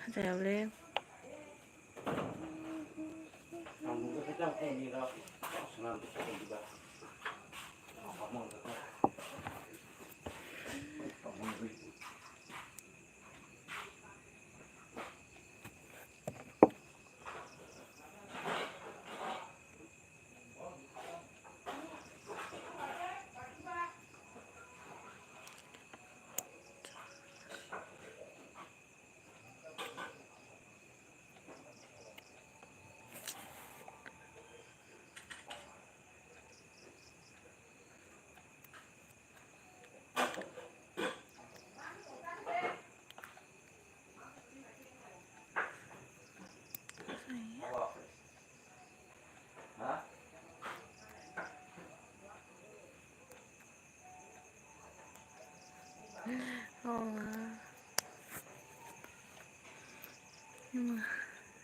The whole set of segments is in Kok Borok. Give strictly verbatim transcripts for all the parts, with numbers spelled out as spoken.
Hajai le.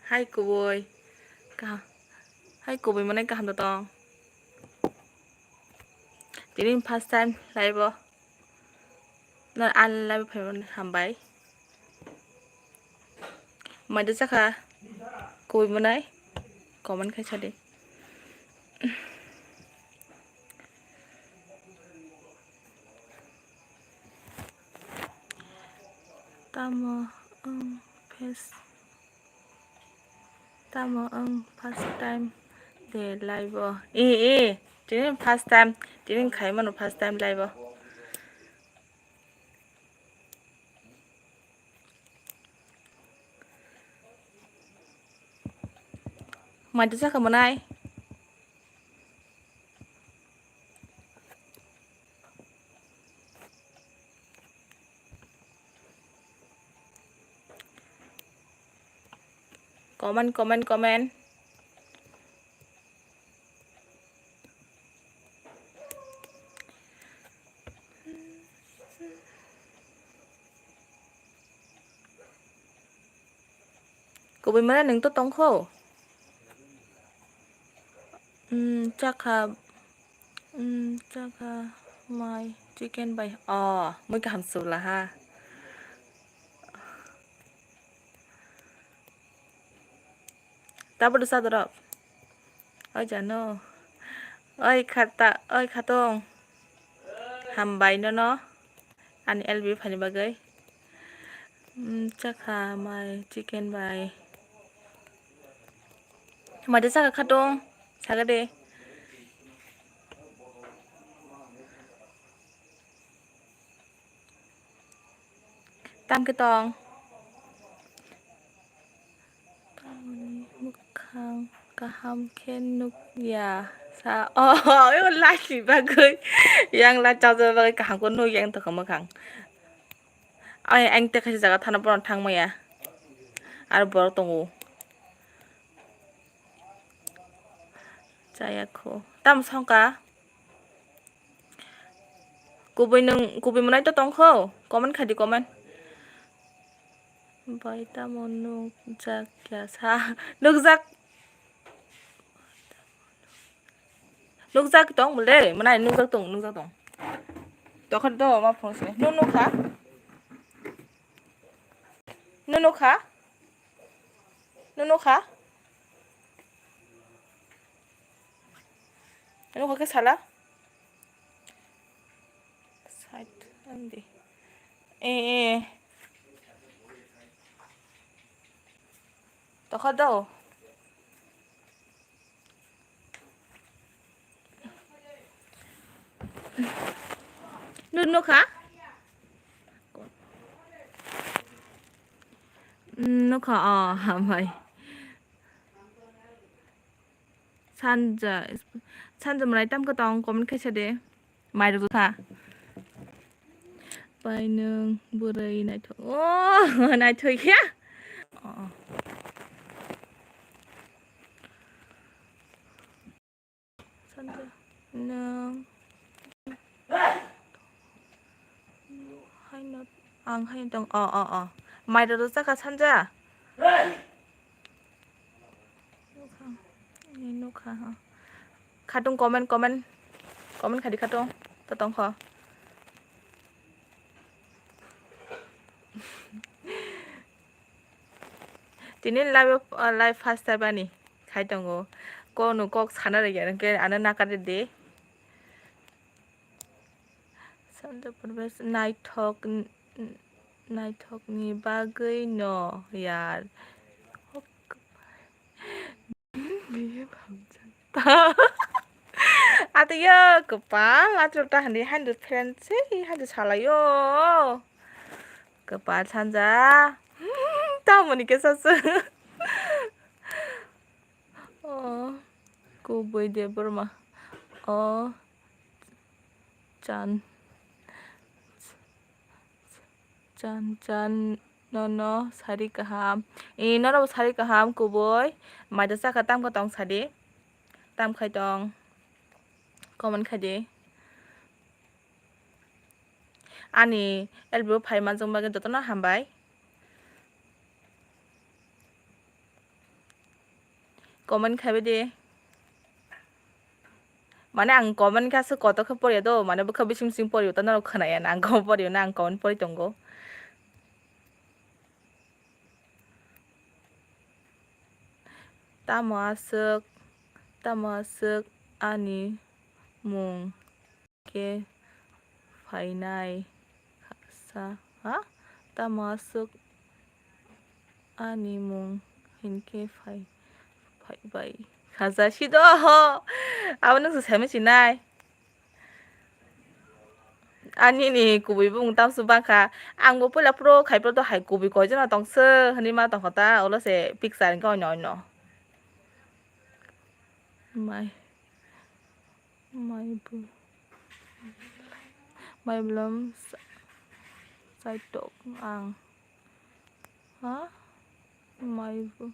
Hai kubui. Kaham. Hai kubui mane kaham da tong. Tini first time live o. Na an live o phaimani hambai. Maida chakha kubui mwnai comment khai sadi. Tamo ang face. Tamo ang first time de live o. E, e, tini first time, tini khai mano first time live o. Maida chakha mwnai. Comment, comment, comment. Kubui mane nwng to tongkho? Hmm, chakha, hmm, chakha mai chicken bai. Oh, mui kaham sula ha. Tabuk rwchadorok. Oi jano. Oi khata, oi khatong. Hambai nono. Ani L B phaini bagwi. Mm, chakha mai chicken bai. Maida chakha khatong. Saga de. Tam khe tong. Tamoni mwkhang kaham khe nukya sa. Oh, oh, light ni bagwi. Yang light charger bagwi kaham khe nukya wng tongkha mwkhang. Ai, ang tei kaisa jaga thana bono thang maya. Aro borok tongo. Chaya kho. Tamo songkha? Kubui nwng, kubui mwnai to tongkho? Comment khai di, comment. Bai tamo nukjak ya sa? Nukjak. Nukjak tong mole, mwnai nukjak tong, nukjak tong. Tokha do ma phone se. Nung nukha? Nung nukha? Nung nukha? Nung nukha khe sala? Side andi. Eh, eh. Tokha do. Nung nukha? Nukha, oh, hambai. Sanja, sanja mwnai tam khe tong comment khe sa de. Mai rwkha. Bai nwng bwrwi naithok. Oh, naithok ya. Oh. Sanja, nwng haino, ang haino tong, oh, oh, oh. Mai rwrwk chakha sanja. Nukha, nukha, ha. Khatung comment, comment, comment khadi khatung, to tongkho. Tini live, ah, live first time ani khai tongo. Kono kok sana rwya hwnkhe ano nakar di. Sanja Parvesh naithok, naithokni bagwi no yar. Atwio kwpal atwio ta hwnwi haino friend se haino salaio. Kwpal sanja. Tamoni kesa se. Oh, kubui Debbarma. Oh, chan. Chan chan nono sari kaham. E, nono bo sari kaham kubui. Maida saka tamkha tong sadi. Tamkhai tong. Comment khaidi. Ani L B o phai manjak bagwi jotono hambai. Comment khaibai di. Mane ang comment khe aswk kotor khe poriya do, mane bwkha bising bising poriya ta norok khwnaya na, ang comment poriya na, ang comment pori tongo. Tamo aswk, tamo aswk ani mung khe phainai sa, ha? Tamo aswk ani mung hinkhe phai, phaibai khaja si do. Abo nwng se saiman sinai. Ani ni kubui bumung tamsuk bangkha. Ang bo puila pro khai pro to hai kubui koi jana tongse hwnwi ma tongkha ta, ulo se picture hinkhe oino oino. Mai. Mai bu-, mai bulam sa-, saitok ang. Ha? Mai bu-,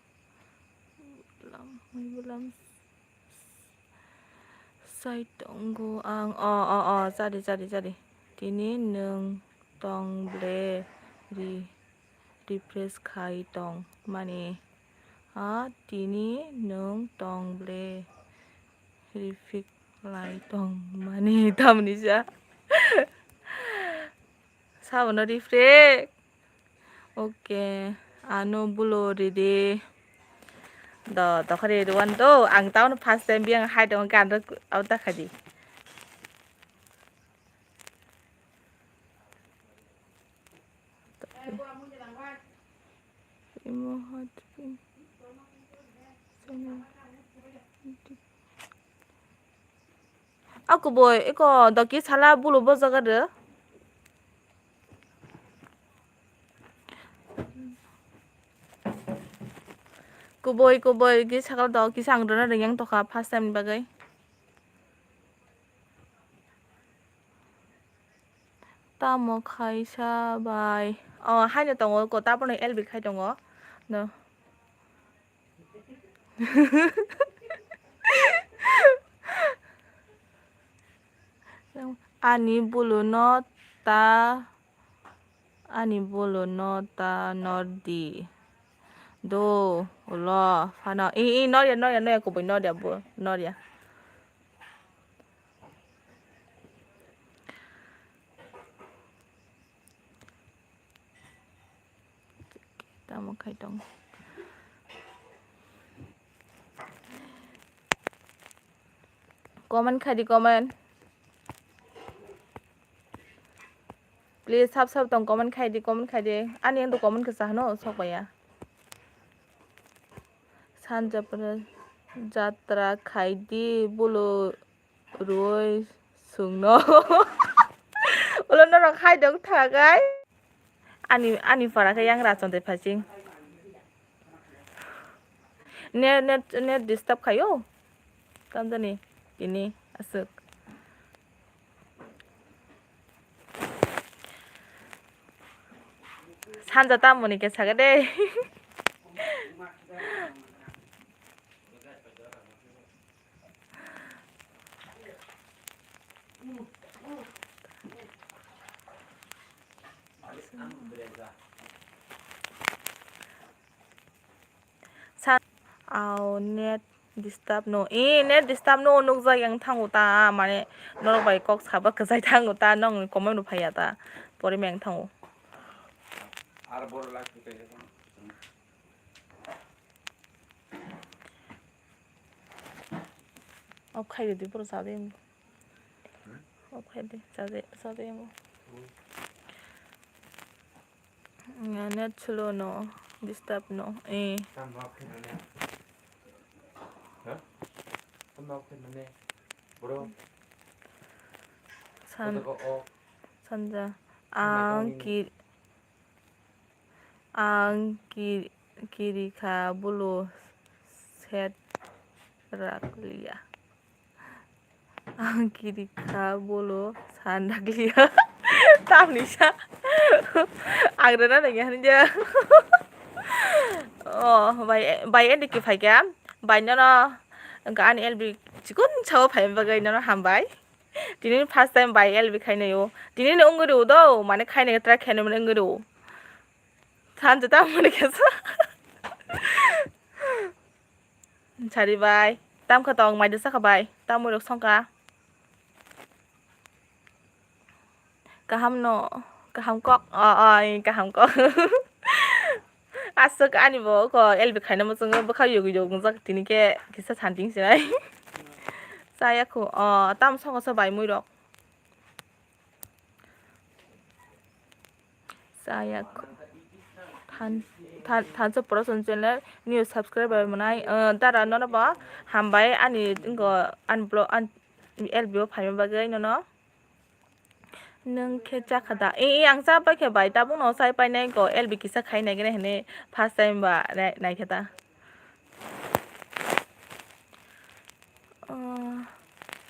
bulam, mai bulam saitongo ang. O, o, o, jadi, jadi, jadi. Tini nwng tong ble ri-, refresh khai tong mani. Ha, tini nwng tong ble. Refresh lai tong mani tamni sa. Sabono refresh. Okay, ano bulo ridi. Do, dokhari rwan do. Ang taun first time biyang hai dong kan do auta khadi. Imo hot pink. Aku boy, iko doki sala bulu bojaga de. Kubui, kubui, ki sakal do, kisa ang rwna rwngya wng tokha first time ni bagwi. Tamo khaisa bai. Oh, haino tongo ko, tapono L B khai tongo. No. Ani bulu no ta, ani bulu no ta nordi. Do, ulo, phano. I, i, norya, norya, norya, kubui norya, bu, norya. Tamo khai tong. Comment khai di, comment. Please, sab sab tong comment khai di, comment khai di. Ani ang do comment khe sa hano sok baya. Sanja pura jatra khai di, bulu roi sungno. Ulo norok hai dong thagai. Ani, ani para khe yang rachon de phaching. Net, net, net disturb khayo. Tamjani tini aswk. Sanja tamoni khe saga de. Sa-, au, net disturb no. Eh, net disturb no nukjak yang thango ta, mane norok bai kok saba kwchai thango ta, nokni comment rok phaiya ta, pore meng thango. Ar boro live kwtai. Off khai di, pura chadi. Off khai di, chadi, chadi mo. Net slow no, disturb no. Eh. Tamo off khai mane? Ha? Tamo off khai mane? Bro. San. Kotoko off. Sanja. Ang ki Ang ki-, kiri kha bulu set rakliya. Ang kiri kha bulu san rakliya. Tamni sa. Ang rana nang ya hanja. Oh, bai, bai endi ki phai kha. Bai nono. Ang ani L B chikon chao phai bagai nono hambai. Tini first time bai L B khainai o. Tini ni wngwi rw do, mane khainai try khainai mane wngwi rw. Thansa ta mane kesa. Sari bai. Tam kha tong mai de sakha bai. Tam mui rok songka. Kaham no, kaham kok. O, o, kaham kok. Aswk ani bo ko L B khaina muchungo bwkha yugwi yugwi wngjak tini khe kisa santing sinai. Chaya khu, o, tam songo so bai mui rok. Chaya khu. Than-, than-, thansa Production channel new subscriber mwnai, o, dara nono bo hambai ani ngo ani vlog, an-, L B o phaima bagwi nono. Nwng khe chakha da? E, e, ang cha pai khe bai, tabukno chai painai go, L B kisa khai nai gwnai hwnwi first time ba nai, nai khe ta. Ah,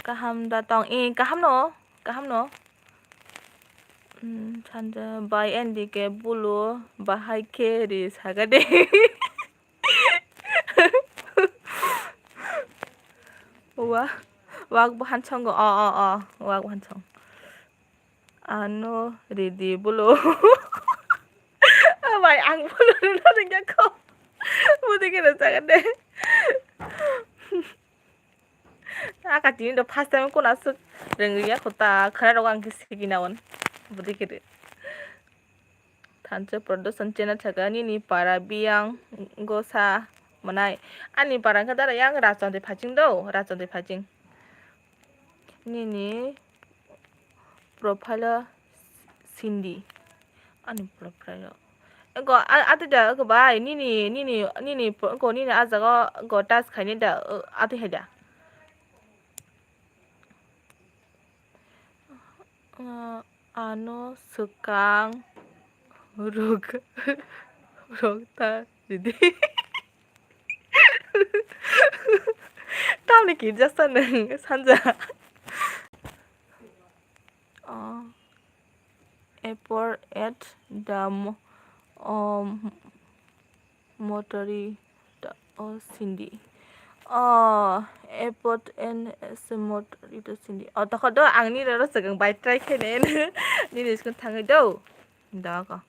kaham da tong? E, kaham no, kaham no. Hmm, sanja bai N D K bulu bahai khe ri saga de. Wa, wak bo hansong go. O, o, o, wak bo hansong. Ano ridi bulu. Bai, ang bulu rwna rwngya kho. Budi khe rwchak de. Aka tini do first time kuna aswk rwngya kho ta, khana rogo ang khe sigi naon. Budi khe rw. Thansa Production channel thaka nini para biyang gosa mwnai. Ani para wngkha dara yang Rachandi Phaiching do, Rachandi Phaiching. Nini profile o sindi. Ani profile o. Ego a-, ati da ego bai nini, nini, nini pro-, ego nini a jaga o ego touch khaini da, o, ati hai da. Ah, ano swkang rwk-, rwkta ridi. Tamni kirjasa nwng sanja. Ah, effort at the mo-, um, Motori to, o sindi. O airport and se motori to sindi. O tokho do ang nini rw swkang bai try khe ne nini school thangwi do. Do ko.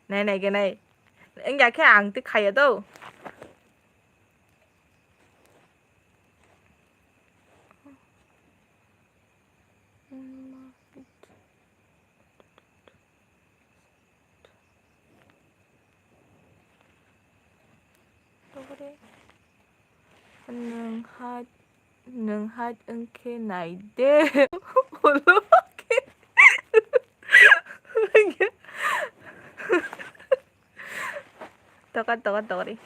Nai nai khe nai. Wngya khe ang twi khaya do. Nwng hai, nwng hai wngkhe nai de. Ulo khe. Tokat, tokat, tokari.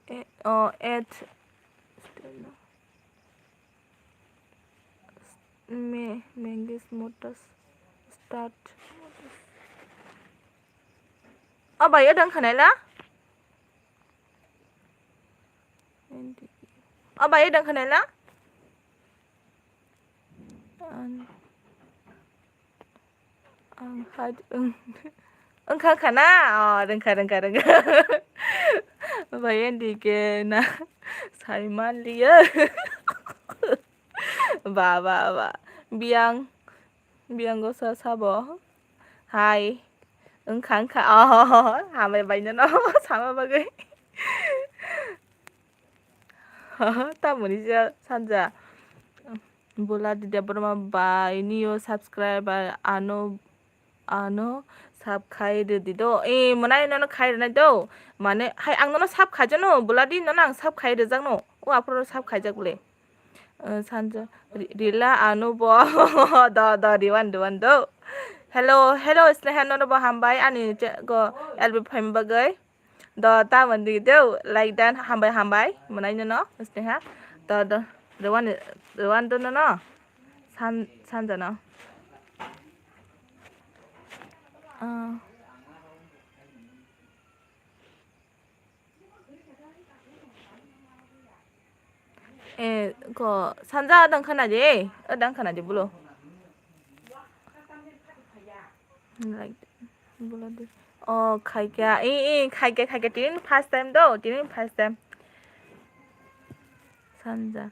Eh, oh, eight. Me, Mengis Motors start. Oh, bai, adang khanai la? Oh, bai, adang khanai la? An-, Ang hai wng-, wngkha wngkha na? Oh, rwngkha, rwngkha, rwngkha. Bai N D K na sai manliya. Ba, ba, ba. Biyang, biyang gosa sabo. Hai. Wngkha, wngkha. Oh, hambai bai nono sama bagwi. Tamoni je sanja. Boladi Debbarma bai new subscriber ano ano sap khai rwdi do. E, mwnai nono khai rwnai do. Mane, hai ang nono sap khaijano, buladi nono ang sap khai rwjakno. O aphuru sap khaijak bole. Eh, sanja, ri-, rila ano bo. Do, do, riwan, riwan do. Hello, hello, Sneha, nono bo hambai ani che-, go L B phaima bagwi. Do, ta mandi do, like dan, hambai, hambai, mwnai nono, Sneha. Do, do, riwan, riwan do nono. San-, sanja no. Ah. Eh, ko sanja adang khana de, adang khana de bulo. Like, bulo de. Oh, khaikya, eh, eh, khaikya, khaikya, tini first time do, tini first time. Sanja.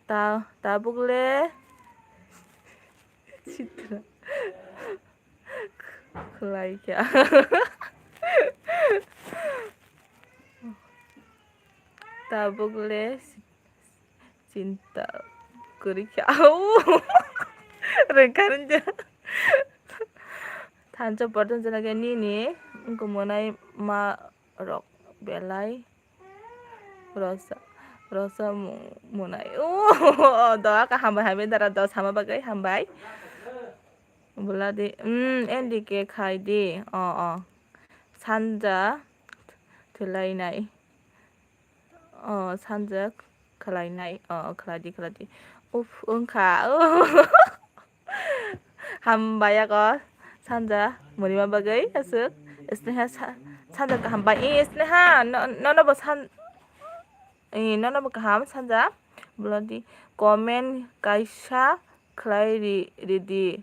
Ta, tabuk le. Sitra. Khwlai kha. Tabuk le chinta kwrwi kha. Rwngkha rwngkha. Thansa bordon jana khe nini wngkha mwnai ma rok belai. Rosa, rosa mu-, munai. Oh, doa ka hambai, hambai dara dos hama bagai hambai. Buladi, mm, N D K khai di. Oh, oh. Sanja thwlainai. Oh, sanja khwlainai. Oh, khwlai di, khwlai di. Uf, wngkha. Oh. Hambai yago sanja mwnima bagwi aswk. Sneha sa-, sanja kaham bai. Eh, Sneha, no-, nono bo san-, eh, nono bo kaham sanja. Buladi comment kaisa khlai ri-, ridi.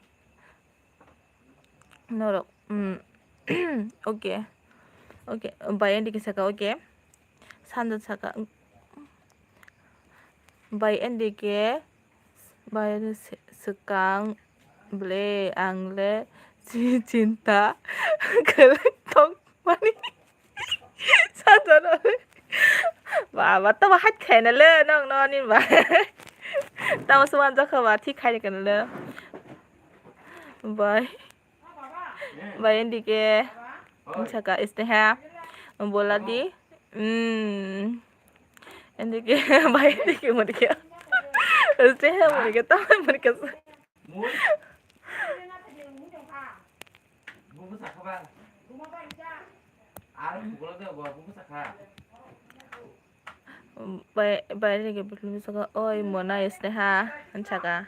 Norok, mm, okay. Okay, bai N D K saka, okay. Sanja saka, bai N D K. Bai se-, swkang ble ang le chi-, chinta kwrwi tongmani sajano. Baba, tamo hait khaina le nong noni ba. Tamo swan jakha ba thik khaina kana le. Bai. Bai N D K. Saka Sneha. Buladi. Hmm. N D K, bai N D K murikya. Sneha murikya, tamo murikya. Bai, bai N D K butlu saka, oi mona Sneha, saka.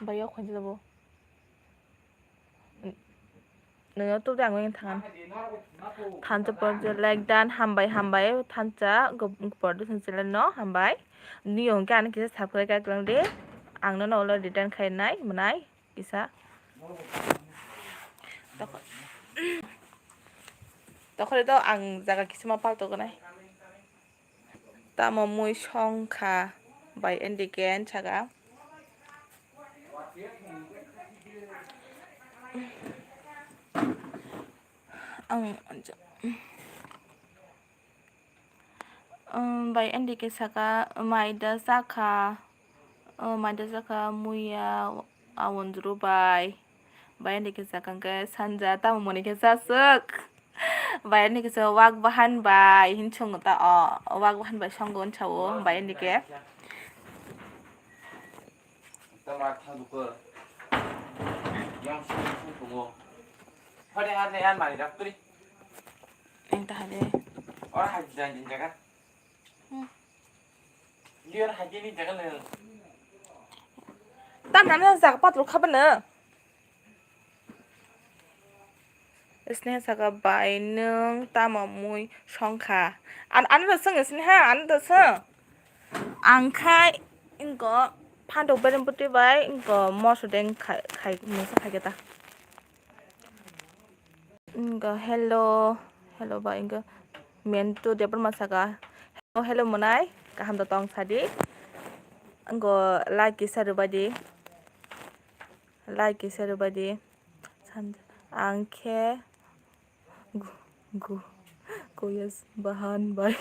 Bai, yok khonjila bo. Nino tu dang weng thangan. Thansa porjo like dan hambai, hambai thansa go-, porjo thansa no hambai. Ni yong ke ani kisa subscribe ka klang de. Ang no no lo return khai nai, mwnai kisa. Tokho-, tokhore to ang jaga kisa ma pal to nai. Tamo mui songkha bai N D K saka. Ang, um, bai N D K saka maida sakha, oh, maida sakha muya awon juru bai. Bai N D K saka hwnkhe sanja tamo moni khe saswk. Bai N D K se wak bahan bai hin chwng ta o, wak bahan bai song gon cha o bai N D K. Tama thalu ko. Yang sung sung tungo. Hade hade an mari dak turi. Enta hade. Ora hajjan jin jaga. Hmm. Liyor hajini jaga le. Tan nana jaga patro khabana. Sneha saka bai nwng tamo mui songkha. An, ano da swng Sneha, ano da swng. Ang khai ingo phantok berem putwi bai ingo moso deng khai, khai, mungsa khai keta. Ingo hello, hello bai ingo mentu Debbarma saka. Hello, hello mwnai, kaham da tong sadi. Ingo like kisa rwbai di. Like kisa rwbai di. San-, ang khe gu-, gu-, guyas bahan bai.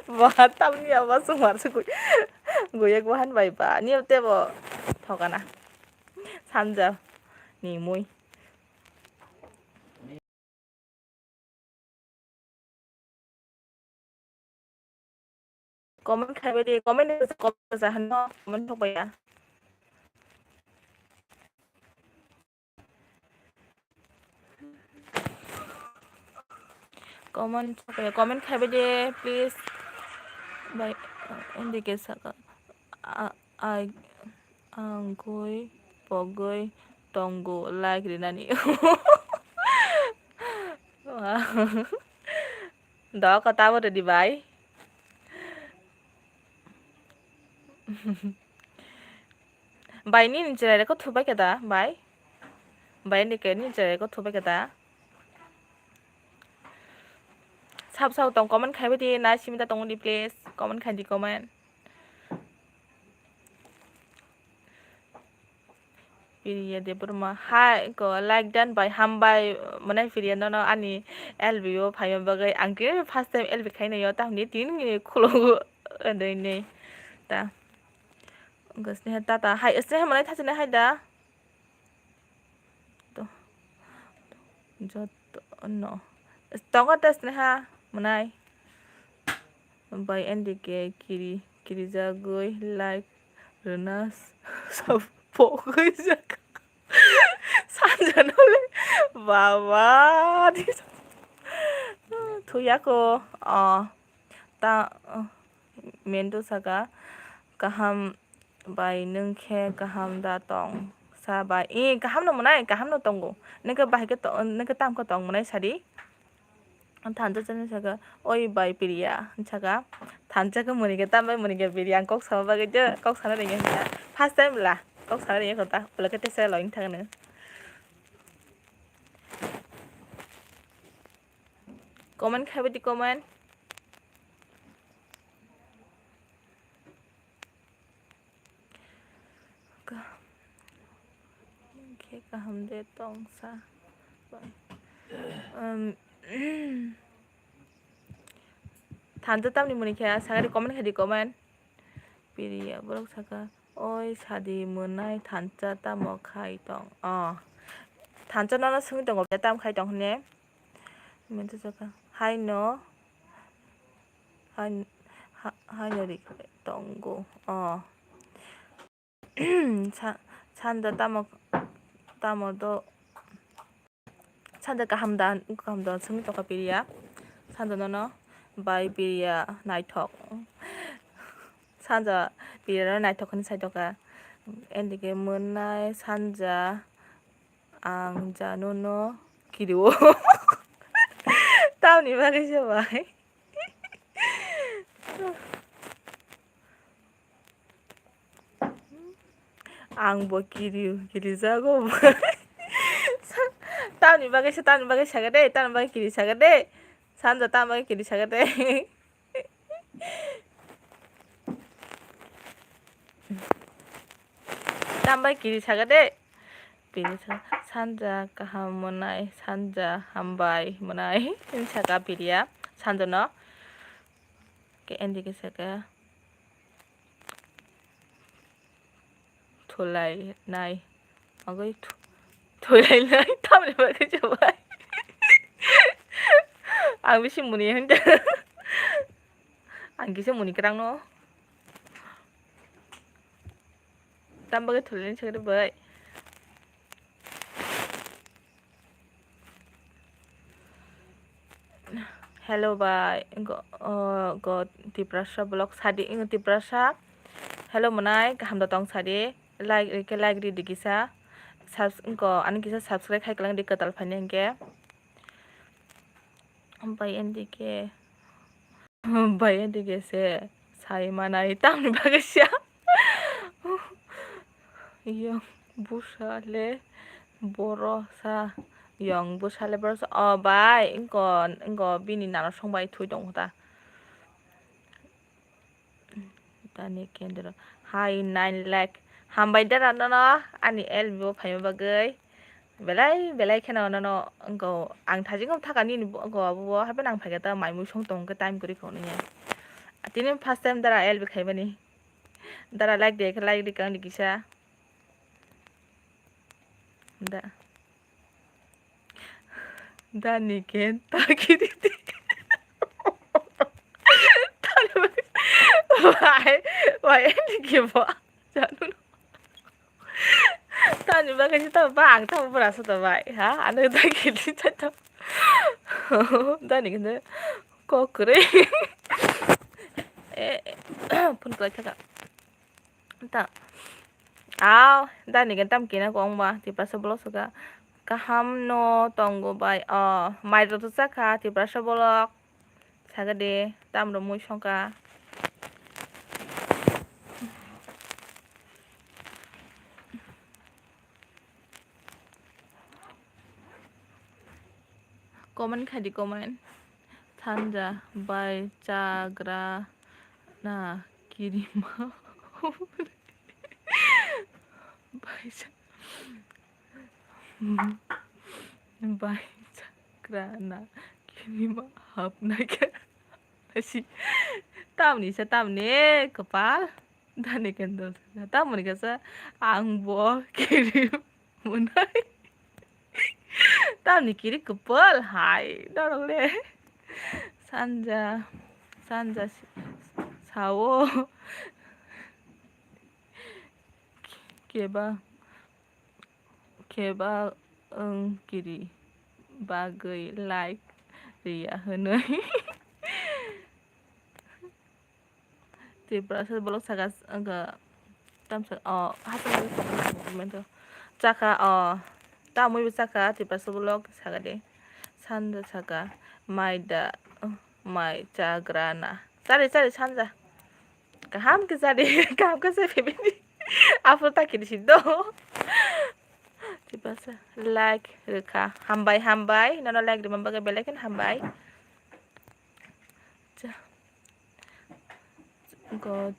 Bahan tamni aba sung mar sukui. Goyek bahan bai ba, niyo tebo thokana. Sanja ni mui. Comment khaibai di, comment, comment ja hano, comment thok baiya. Comment, comment khaibai de, please. Bai, hindi ke saka, a, a, angkui, pogui, tongo, like rinani. Wow. Doka tabo redi bai. Bai, nini cherai rok kothu bai khe da, bai? Bai, ni ke nini cherai rok kothu bai khe da? Sab sab tong comment khaibai di, nai simi da tongdi, please. Comment khai di, comment. Piriya Debbarma, hai ko like done bai, hambai, mane Piriya nono ani L B o phaima bagwi, ang khe first time L B khaina yo, tamni tin ni khulungo, dei nei ta. Wngkha sini hai tata hai, sini hai manai thachina hai da. To. Joto no. Tongo test ne ha manai. Bai N D K kiri, kirijagwi like rwna sabo pogwi jak. Sanja nole baba di. Thuya ko. Oh. Ta, oh. Mendo saka kaham. Bai, nwng khe kaham da tong sa bai? Ee, kaham no mwnai, kaham no tongo. Nwng khe bahai khe to-, nwng khe tamo khe tong mwnai sadi? Thansa chwngno saka, "Oi bai Piriya," hwn saka. Thansa khe mwnwi khe tam bai mwnwi khe Piriya ang kok sama bagwi de, kok sana rwngya hwnkha. First time bwla kok sana rwngya kho ta, ulo khe tesa login thangno. Comment khaibai di, comment. Ka-, khe kaham de tong sa. Um, thansa tamni mwnwi khe sakari comment khai di comment. Piriya borok saka, "Oi sadi mwnai thansa tamo khai tong?" Oh. Thansa nono swngwi tongo, tam khai tong hwnwi. Mento saka, "Haino, hain-, ha-, haino ri tongo." Oh. Sa-, sanja tamo, tamo do, sanja kaham da, kaham da, swngwi tongkha Piriya. Sanja nono bai Piriya naithok. Sanja Piriya no naithok hwnwi sai tongkha. N D K mwnai sanja ang jano no kirio. Tamni bagwi se bai. Ang bo kiri, kirijago. Tamni bagwi se, tamni bagwi saga de, tamni bagwi kiri saga de. Sanja tamni bagwi kiri saga de. Tambai kiri saga de. Piri sa-, sanja kaham mwnai, sanja hambai mwnai. Hwn saka Piriya, sanja no. Ke N D K saka. Thulai nai. Agoi thu-, thulai nai. Tamni bagwi se bai. Ang bisi muni hwn. Ang kisa muni kwrang no. Tam bagwi thulini sakhe bai. Hello bai, go, oh, go Tiprasa vlog sadi, ingo Tiprasa. Hello mwnai, kaham da tong sadi. Like, like ri di kisa. Subs-, ingo ani kisa subscribe khai kwlang di kwtal phaini hinkhe. Bai N D K. Bai N D K se sai manai tamni bagwi sia. Yang busa le boro sa. Yang busa le boro sa. Oh, bai, ingo, ingo bini nana song bai thui tong ta. Tani kendro. Hai nine lakh. Hambai dara nono ani L B o phaima bagwi. Belai, belai kheno nono wngkha ang thajikno thaka nini bo wngkha abo bo hapheno ang phaikha ta mai mui song tong khe time kwrwi kha hwnwi. Tini first time dara L B khaimani. Dara like de, like de kang di kisa. Da. Dani ken takiri di. Wai, wai, ini gimana? Janu. Tani bagwi se tamo ba ang tamo bwra sa tamo bai ha, ano da gili sa tamo. Dani gini kok kwrwi. Eh, phone kwlai thaka. Ta. Aw, dani gini tam kina kong ba, Tiprasa vlog saka. Kaham no tongo bai. Oh, mai rok to chakha, Tiprasa vlog. Saga de, tam rok mui songkha. Comment khai di, comment. Sanja bai chagra na kirima. Bai cha-, bai chagra na kirima hapna khe. Asi. Tamni sa tamni kwpal. Dani kendol. Tamoni kasa ang bo kirim munai. Tamni kiri kwpal hai norok le. Sanja, sanja si-, sao. Keba, keba wng kiri bagwi like riya hwnwi. Tiprasa vlog saka, wngkha tamsa, o, hachal comment o. Chakha, o, tamwi bo chakha, Tiprasa vlog saka de. Sanja saka, mai da, mai chagra na. Chari, chari, sanja. Kaham khe chari, kaham khe chari, family. After ta kiri si do. Tiprasa, like rwkha. Hambai, hambai. Nono like rwma bagwi belai kheno hambai. Cha-, go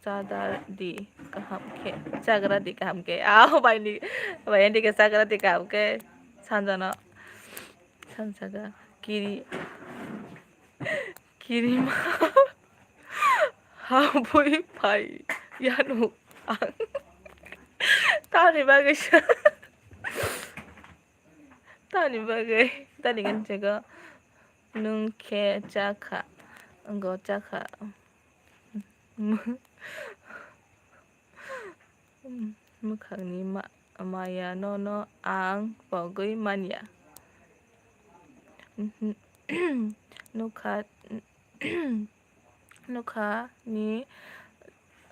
chadar di kaham khe, chagra di kaham khe. Aw, bai ni, bai ni khe chagra di kaham khe. Sanjana, sanjaga, kiri, kirima, habui pai, yanu ang. Tani bagwi sa, tani bagwi, tani kan jaga. Nwng khe chakha, wngkha chakha. Mwkhangni ma-, maya nono ang pogwi manya. Nokha, nokhani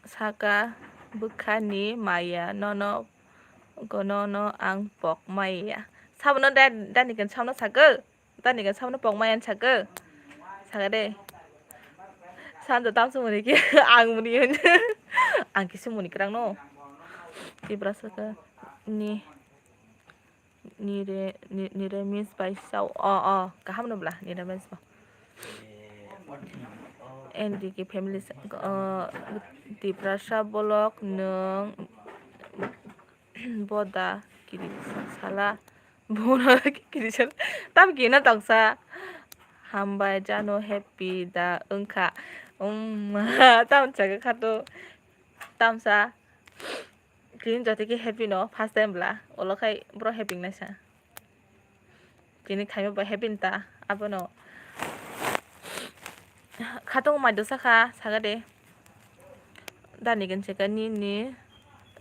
saka bwkhani maya nono, nono ang pok maya. Sabono da-, dani kan sabono sakhe. Tani ka samno pokmai ani sakhe. Sakhe de. Sanja tamsa muni khe ang muni hwn. Ang kisa muni kwrang no. Tiprasa ka ni, nire, ni, nire miss bai sao. O, o, kaham no bla, nire miss ba. N D K family sa-, o, Tiprasa vlog nwng boda kiri sala. Bono kiri sala. Tam kina tongsa. Hambai jano happy da wngkha. Um, tam chaka khato. Tamsa. Kini joto ke happy no, first time bla. Olo khai bro happy naisa. Tini khaima bai happy ta, abono. Khatung mai dosa kha, saga de. Dani kan seka nini,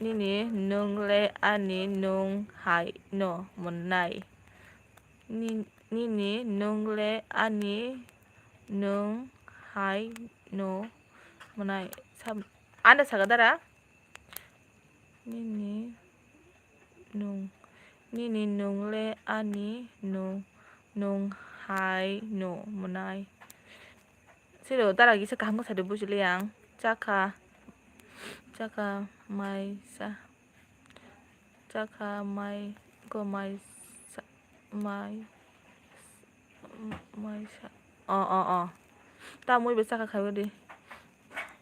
nini nung le ani nung hai no monai. Ni-, nini nung le ani nung hai no monai. Sab-, anda saga dara? Nini nung, nini nung le ani nung, nung hai no monai. Siro dara kisa kaham khe sadi bujili ang. Chakha, chakha mai sa, chakha mai ko mai sa, mai. Maisa. O, o, o. Tamwi bai chakha khaio di.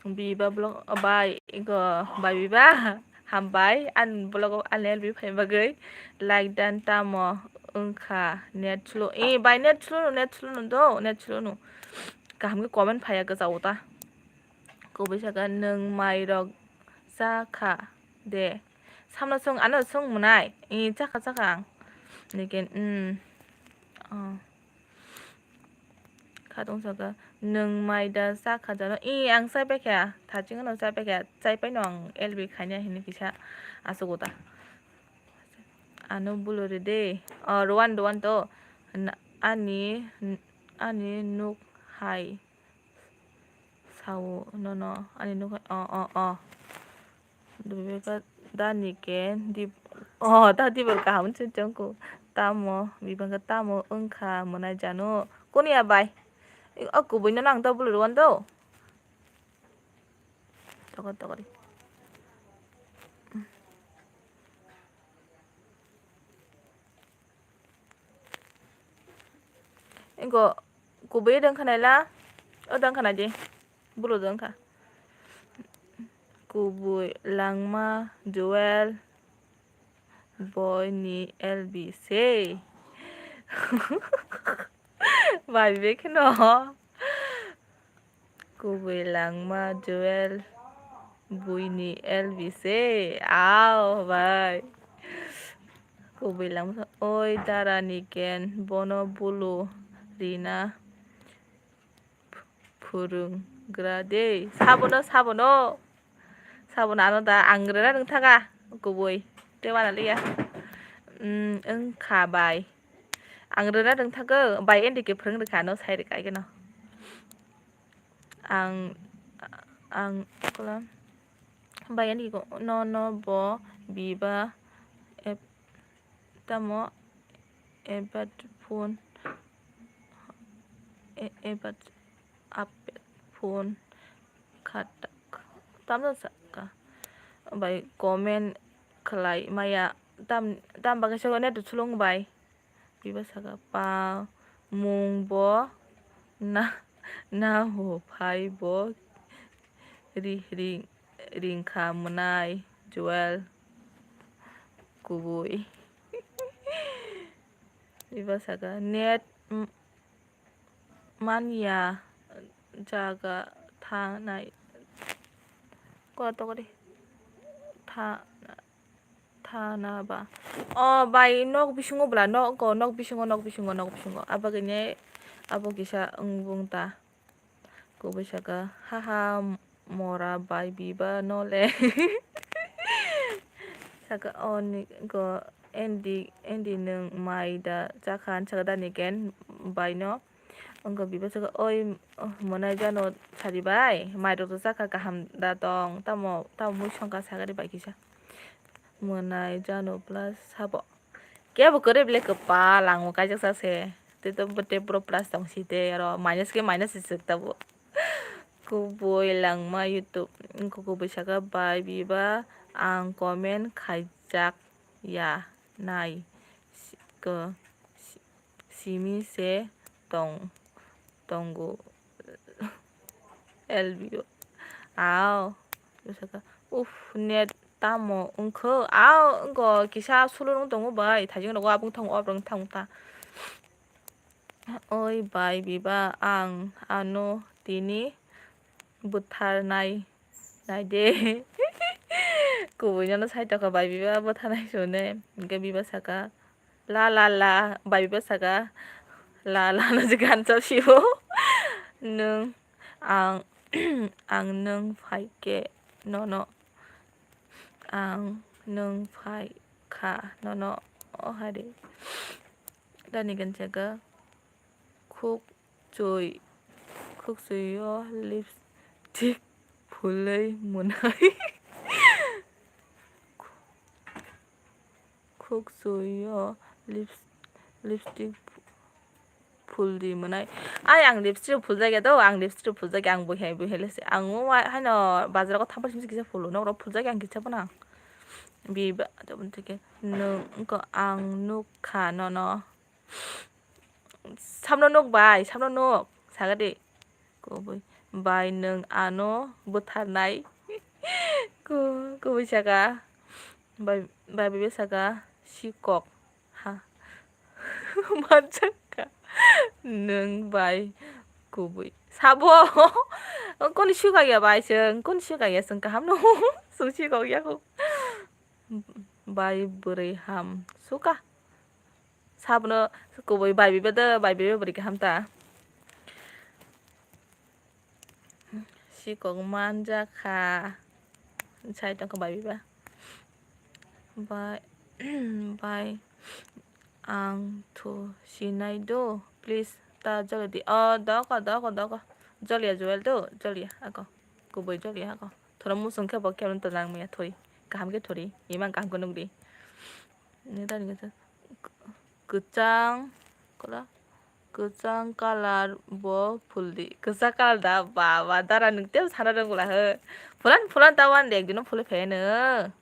Biba vlog, o bai, ego, bai biba. Hambai, an vlog o an help phai bagwi. Like dan tamo wngkha net slow. E, bai net slow no, net slow no do, net slow no. Kaham khe comment phaiya gajao ta. Kubui saka nwng mai rok Cha kha de. Samno sung, ano sung mwnai. I, cha kha, cha kha ang. Lekin, mm. Oh. Kha tong saka, nwng mai da cha kha jano? I, ang chai pai kha. Thaching no chai pai kha. Chai pai no ang L B khaina hinwi kisa aswk uta. Ano buluri de. Oh, Rowan, Rowan to. Na-, ani, ani nuk hai. Sao nono ani nugwi, o, o, o. Bebeka dani ke dip-, o, ta dibor kaham se chongku. Tamo, bebeka tamo wngkha mwnai jano. Kuni ya bai? O kubui no nang ta bulur wan do. Tokor, tokor. Ingo kubui dang khanai la, o dang khanai di, bulu dang kha. Kubui langma Joel boy ni L B se. Bai be kheno. Kubui langma Joel buini L B se. Ao bai. Kubui langma oi dara ni ken bono bulu rina phurung gra de. Sabono, sabono. Sabono ano da ang rwna rwngthaga kubui. Tei wana liya. Mm, wngkha bai. Ang rwna rwngthago bai, N D K phwrwng rwkha ano sai rwkha keno. Ang, ang, kola, bai, N D K no, no, bo, biba, ep-, tamo, ebat phone, e-, ebat apet phone khatak. Tamo saka. Bai comment khlai maya. Tam, tam bagwi saka net sulung bai. Biba saka pa mung bo na, na ho phai bo ri, ri, ringkha mwnai Joel kubui. Biba saka net, mm, manya jaga thanai. Kora tokori. Tha, thana ba. O bai, nok bisingo bwla, nok, nok bisingo, nok bisingo, nok bisingo. Abagwine abo kisa wng bung ta. Kubui saka, haha, mora bai biba no le. Saka, o ni go, Andy, Andy nwng mai da chakha, saka da ni ken bai no. Wngkha biba saka, oi, oh, mwnai jano sadi bai, mairok to chakha kaham da tong, tamo, tamo mui songkha sagari bai kisa. Mwnai jano plus sabo. Kebo kwrwi bele kwpal ang bo kaijak sa se. Tei to bo tei boro plus tong si tei oro minus khe minus se swk tabo. Kubui langma YouTube. Wngkha kubui saka bai biba ang comment khaijak ya nai. Si-, ko-, si-, simi se tong, tongo L B O. Ao, saka, uff, net tamo wngkho? Ao, wngkho, kisa sulung tongo bai, thajing rogo abung thango, obrang thang ta. Oi bai, biba, ang ano tini butharnai. Naide. Kubui nono sai tokha bai biba bwtharnai sune. Hingke biba saka, "La, la, la." Bai biba saka, "La, la," no je gansa sibo. Nwng, ang, ang nwng phaikhe nono. Ang nwng phaikha nono. O hari. Dani gansa ka. Khuk chui, khuk chui o lipstick phulwi mwnai. Khuk chui o lips-, lipstick phuldi mwnai. Ai, ang lipstick phuljakya do, ang lipstick phuljakya, ang buihai, buihai lese. Ang o wa-, haino bazar o thangpa simi kisa phulo, nok rok phuljakya ang kisa phano. Biba, nwng, ang nukha nono. Samno nuk bai, samno nuk. Sagadi. Kubui. Bai nwng ano bwtharnai. Ku-, kubui saka. Bai, bai, bai saka. Sikok. Ha. Manchaka. Nwng bai kubui. Sabo. Koni sukaiya bai chwng, koni sukaiya chwng kaham no. Chwng sikok ya kho. Bai bwrwi ham suka. Sabno kubui bai biba da, bai biba bwrwi kaham ta. Sikok manjakha. Sai tongkha bai biba. Bai, bai. Ang thu sinai do, please ta joli di. Oh, doko, doko, doko. Joliya Joel do, joliya ako. Kubui joliya ako. Thoro musung khe bo khe to nang maya thori. Kaham khe thori. Imang kaham khe nukdi. Ini tani khe kwchang, kola, kwchang colour bo phuldi. Kwchang colour da, baba, dara nwng tei sana rwngla he. Phulan, phulan ta wan de, ekdino phulwi phai no.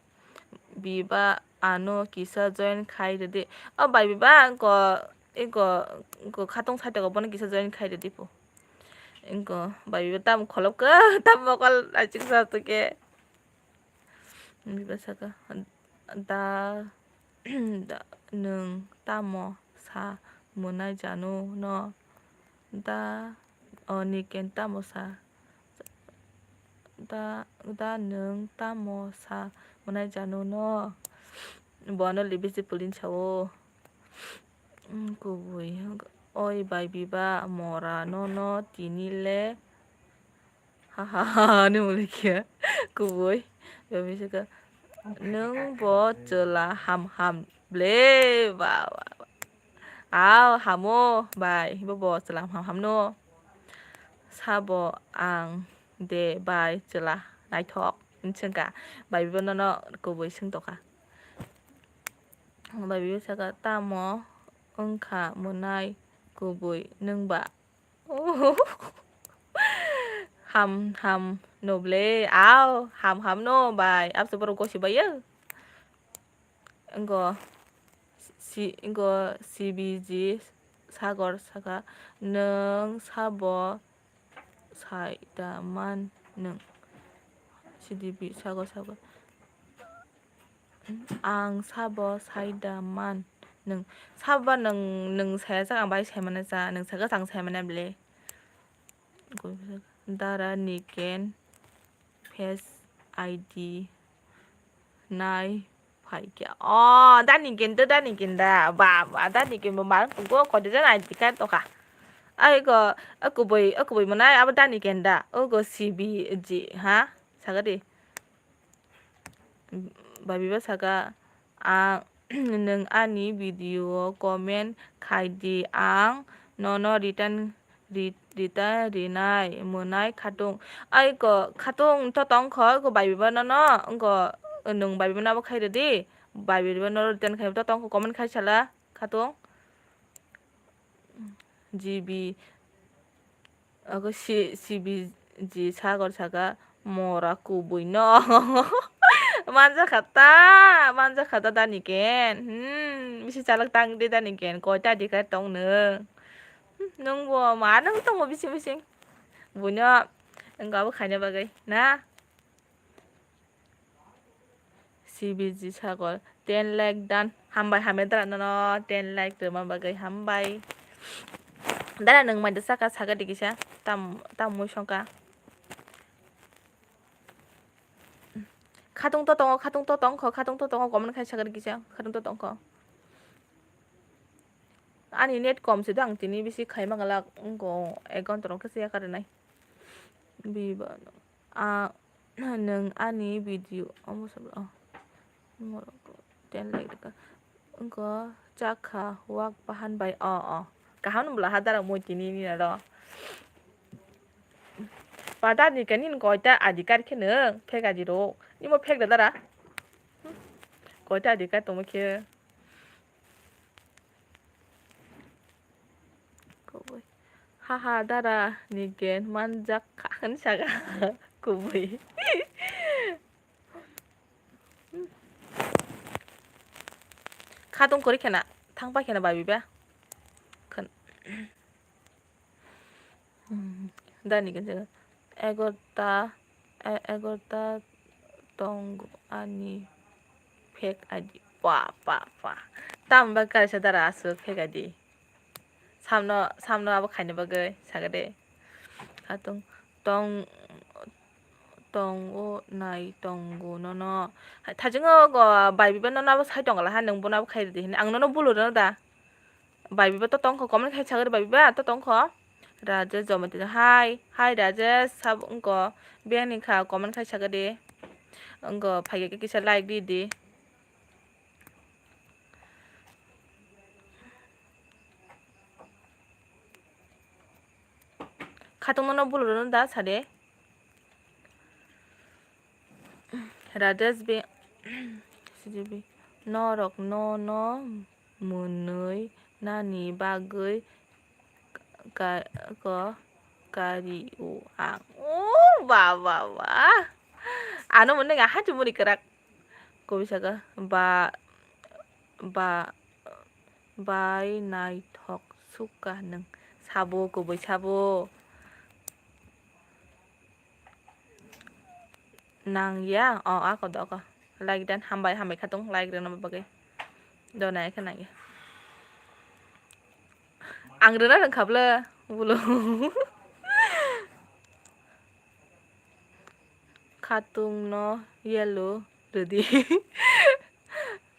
Biba ano kisa join khai rwdi. O bai biba, ko, iko, ko khatung sai toko bono kisa join khai rwdi po. Iko bai biba tam kholop ko, tam mokol achik sa to ke. Biba saka, da, da, nwng tamo sa mwnai janu no? Da, o, Niken tamo sa? Da, da nwng tamo sa mwnai janu no? Bono libisi pulin sao. Mm, kubui. Oi bai biba mora nono tini le. Ha ha ha, ni muli khe. Kubui. Bami saka, nwng bo chwla ham ham ble. Ba, ba, ba. Aw, hamo bai. Bo, bo chwla ham ham no. Sabo ang de bai chwla naithok. Hinwi swngkha. Bai biba nono kubui swngtokha. Bai biba saka, tamo wngkha mwnai kubui nwng ba? Ham ham no ble, aw, ham ham no bai, abse borok gosi bai ya. Ngo si, ngo C B G Sagor saka, nwng sabo sai da man nwng? C D B Sagor saka, ang sabo sai da man nwng? Sabo nwng, nwng saya jak ang bai sai mana cha, nwng saka chang sai mana ble? Dara Niken face I D nai phaikya. Oh, Daniken to Daniken da. Ba, ba, Daniken bo mar go ko de jan I D card to kha. Ai go, akubui, akubui manai abo Daniken da. O go C B G, ha? Sagadi. Babiba saka, ang, nwng ani video o comment khai di, ang nono return ri-, return rinai mwnai khatung. Ai ko khatung to tongkho, ko babiba nono, ko nwng babiba no abo khai rwdi, babiba no return khai to tongkho, comment khai sala khatung. G B, ako si, C B G Sagor saka, mora kubui no. Manjakha ta, manjakha ta Daniken. Hmm, bisi chalak tang de Daniken. Koita dikha tong nwng? Hmm, nwng bo ma nwng tongo bising bising. Buino, nwng abo khaina bagwi na? C B G Sagor, ten like done. Hambai, hambai, dara nono ten like rwma bagwi hambai. Dara nwng mai da saka, saka di kisa, tam, tam mui songka. Khatung to tongo, khatung to tongkho, khatung to tongo, comment khai saka di kisa, khatung to tongkho. Ani net kom se dang, tini bisi khaima galak, wngkho, ek ghonta rok khe se yakarnai. Biba, a, nwng ani video, omo sabra, oh. Ten like rwkha. Wngkho, chakha, wak bahan bai, oh, oh. Kaham bwla ha dara moi tini ni aro. Pada ni kani koita adhikar khe nwng, fake adi ro. Nimo fake da dara. Koita adhikar tongmo khe. Kubui. Haha, dara ni gen manjak kha hwn saka. Kubui. Khatung kori khena, thangpa khena babi ba. Khn-, Hmm, dani kan jaga. Egorta, e-, egorta tong ani fake I D. Pa, pa, pa. Tam ba kaisa dara aswk fake I D. Samno, samno abo khaina bagwi saga de. Khatung, tong, tongo nai tongo nono. Hai, thajingo go bai biba nono abo sai tongla ha, nwng bono abo khai ridi hinwi. Ang nono bulu rwno da. Bai biba to tongkho, comment khai sagadi bai biba to tongkho. Rajesh Jomati, hai, hai Rajesh, sab wngko biyang ni kha, comment khai sagadi. Wngko phaikhe kisa like di di. Khatung nono bulu rwno da sade. Rajesh be, C G B, norok no no mwnwi nani bagwi ka, ko kari o ang. O ba ba ba. Ano mwnwi nga hati muri kwrak. Kobisa ka ba, ba, bai naithok sukha nwng. Sabo, kubui sabo. Nang ya? O, ako do, ako. Like dan, hambai, hambai khatung, like rwna bagwi. Do, nai khe nang ya. Ang rwna rwngkha bwle, bwlo. Khatung no yellow rwdi.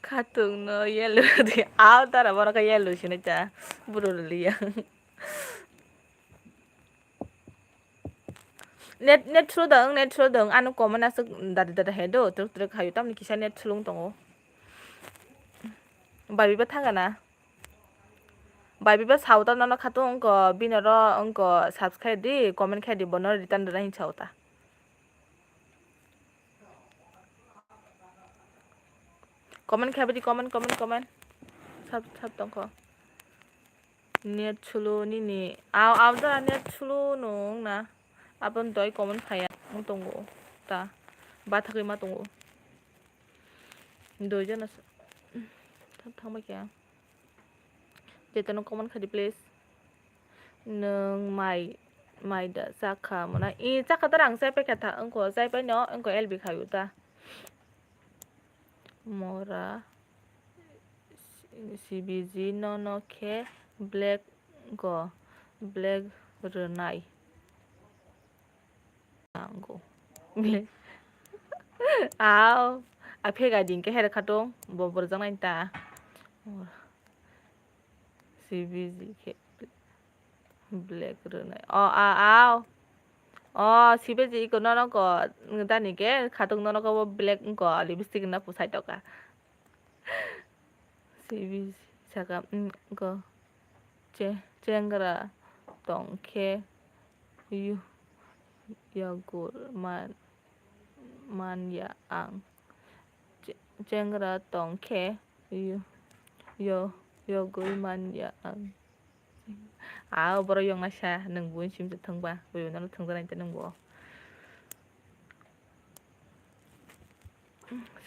Khatung no yellow rwdi. Aw, tara borok khe yellow sinai ta. Bwrwi rwliya. Net, net slow dong, net slow dong. Ano comment aswk dada dada he do. Truk truk hayu tamni kisa net slow tongo. Bai biba thangana. Bai biba sauta nono khatung wngko, bini oro wngko subscribe di, comment khe di, bono return rwna hin sauta. Comment khe di, comment, comment, comment. Sab, sab tongkho. Net slow nini. Aw, aw, da net slow nung na. Abon doi comment phaya. Wng tongo. Ta. Bathagwi ma tongo. Doi jana sa-, thang, thangba khe. Jeto no comment khadi please. Nwng mai, mai da chakha mona? I chakha da, ang chai paikha tha, wngkho chai paino, wngkho L B khayu ta. Mora C B G nono khe black go, black rwnai. Nango. Aw, a phega ding khe her khatung, bo borjak nai ta. C B G khe black rwnai. O, a, aw. O, C B G iko nono ko, dani khe khatung nono ko bo black ko lipstick na pusai toka. C B G saka, mm, ko. Che-, chengra tong khe yu-, yagur man, man ya ang. Che-, chengra tong khe yu-, yo-, yogwi man ya ang. Aw, borok yong naisa, nwng buini simi se thwngba, buini no thwngjaknai te nwng bo.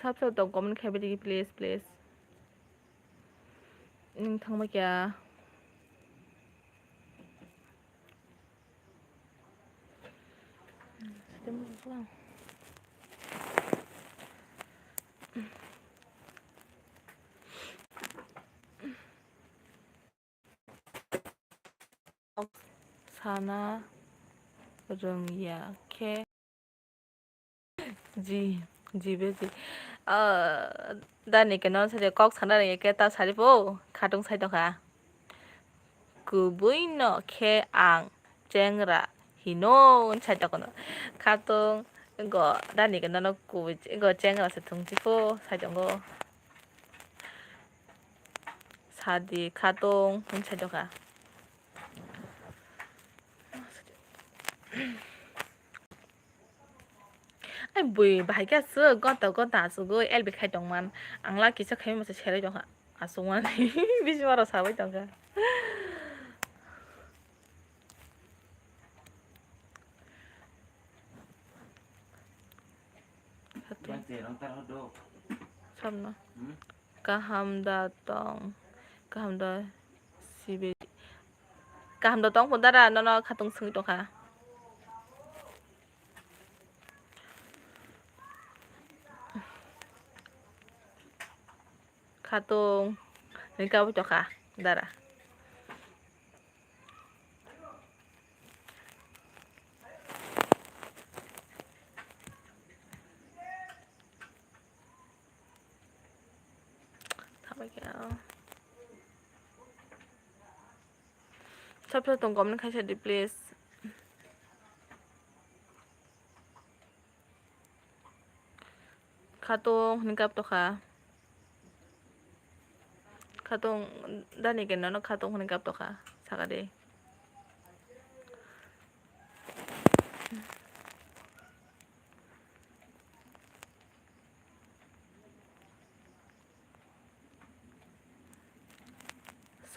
Sab sab tong comment khe bidi please, please. Nwng thangma kya? Sana rwngya khe. Ji, ji be ji. Ah, dani khe no sari kok sana rwngya khe ta sari bo khatung sai tokha. Kubui no khe ang chengra hino sai tokha no. Khatung go dani khe no kubui go chengra se thung si pho sai tongo. Sadi khatung hwn sai tokha. Ai bui bahai khe aswk gonta gonta aswk goi L B khai tongman. Ang la kisa khaima se serai tongkha. Aswk man bisi maro sabai tongkha. Sabno. Kaham da tong, kaham da sibe, kaham da tong pho dara, nono khatung swngwi tongkha. Khatung, hwnwi kabui tongkha dara. Sab sab tong comment khaisa di, please. Khatung hwnwi kap tokha. Khatung dani khe nono khatung hwnwi kap tokha, saka de.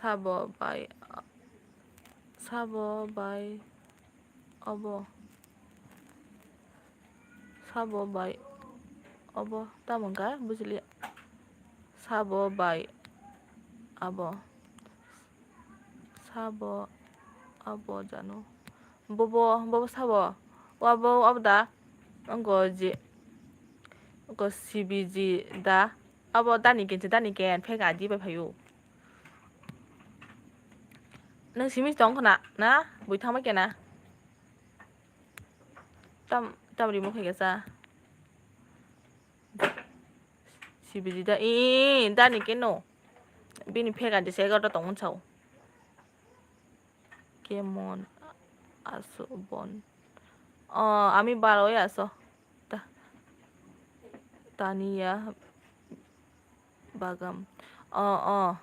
Sabo bai, sabo bai obo, sabo bai obo tamo wngkha bujiliya. Sabo bai abo, sabo abo jano. Bobo, bobo sabo. Wabo, abo da. Ongo je. Ongo C B G da. Abo dani ken se, dani ken. Phek adi bai phaio. Nang simi tong khna, na? Bui thangma kena. Tam, tam rimo khai kesa. C B G da. Ih, dani keno. Bini phek adi se egarota tong unsao. Kemon aso bon? O, ami balo ya aso. Ta-, Tania Bagam. O, o.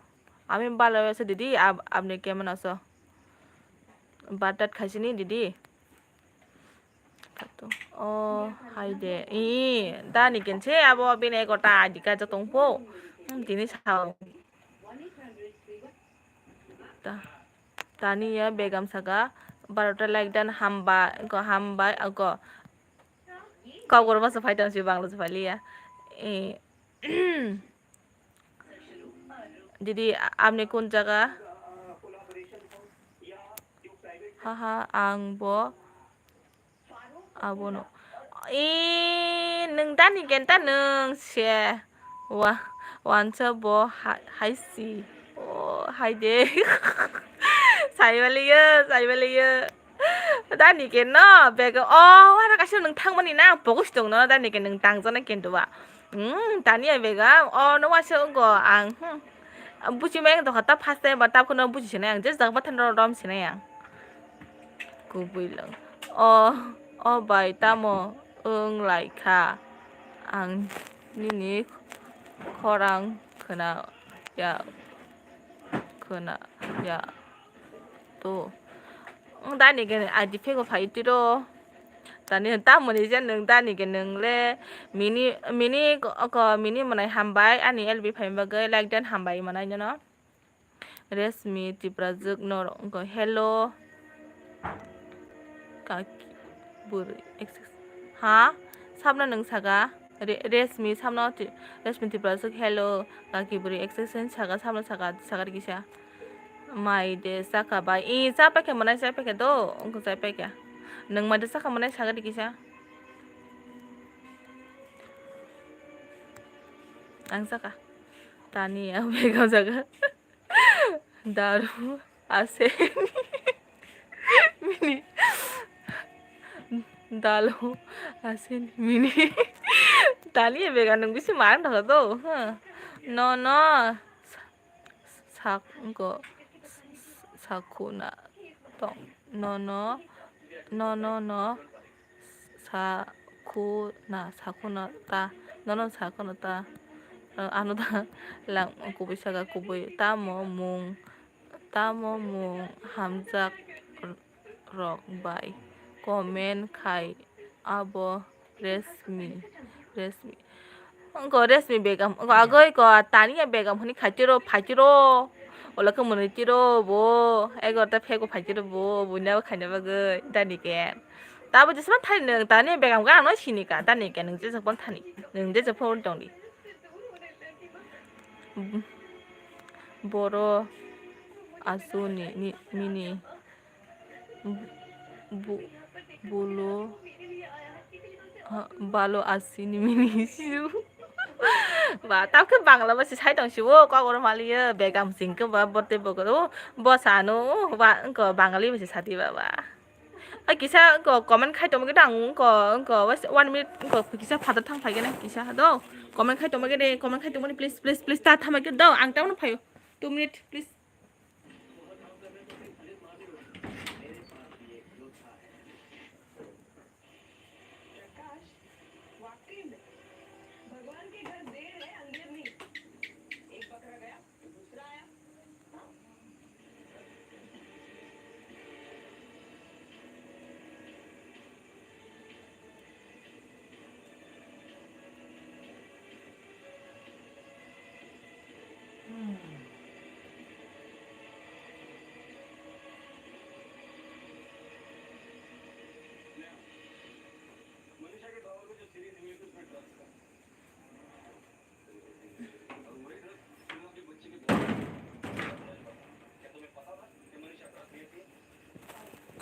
Ami balo ya aso didi, ab-, abni kemon aso? Batat khaisini didi. O, hai de. I, dani ken se abo bini egarota adi kaijak tong po. Hmm, tini sao. Ta-, Tania Begam saka, barota like dan hamba, ko hambai, ko. Kokborok masa phai tong si Bangla se phai liya. Eh, didi, a-, apni kun jaga? Haha, ang bo abono. Eh, nwng dani ken ta nwng se. Wa, wansa bo ha-, hai si. O, hai de. Sai baliyo, sai baliyo. Dani ken no, bego. O, wara kaisa nwng thangmani na, pogo si tong no, dani ken nwng tangjaknai ken duwa. Hmm, Tania Begam, o, no waisa wngkho ang, hmm. Buchi mai wngkha ta first time ba, ta phano buchi sinai ang, je jaga bathang rom sinai ang. Kubui lang. O, o bai, tamo wng lai kha? Ang nini khorang khna ya, khna ya. To. Ang dani ke adi phego phai tiro. Tani tamoni je nwng dani ke nwng le mini, mini ko, ko mini mwnai hambai ani L B phai bagwi like dan hambai mwnai jono. Resmi Tiprajwk norok wngkha hello. Kaki bwrwi. Ha? Sabna nwng saka? Re-, Resmi sabna ti-, Resmi Tiprajwk hello. Kaki bwrwi exercise saka, sabna saka, saka kisa. Mai de saka bai. I, cha paikha mwnai, cha paikha do. Wngkha cha paikha. Nwng mai de saka mwnai saka kisa. Ang saka. Tani ang bego saka. Daru asen mini. Dalu asen mini. Tani bega nung bisi marang thaka do. Huh. No, no. Sa-, sak-, go. Sakuna tong. No, no. No, no, no. Sakuna, sakuna ta. Nono sakuna ta. Ano ta lang kubui saka kubui. Tamo mung, tamo mung hamjak rok bai comment khai abo Resmi, Resmi. Wngkha Resmi Begum, wngkha agoi ko Tania Begum hwnwi khaitiro, phaitiro. Ola khe mwnwi tiro bo, egarota phego phaitiro bo, buini abo khaina bagwi, dani ke. Tabo jesma thani nwng Tania Begum gana no sini ka, dani ke nwng jesa phone thani, nwng jesa phone tongdi. Boro asuni ni, mini. Bu-, bulu, ha, balo asini mini siu. Ba, tamo khe Bangla bai se sai tong siu, kok oro maliyo, Begum sing khe ba, bote bo, o, bo sano, o, ba, wngkha Bangali bai se sati baba. A kisa wngkha comment khai tongma khe dang wngkha, wngkha, one minute wngkha, kisa father thang phai khe na kisa do. Comment khai tongma khe de, comment khai tongmani please, please, please, ta thamai khe do, ang tamo phaio. Two minute, please.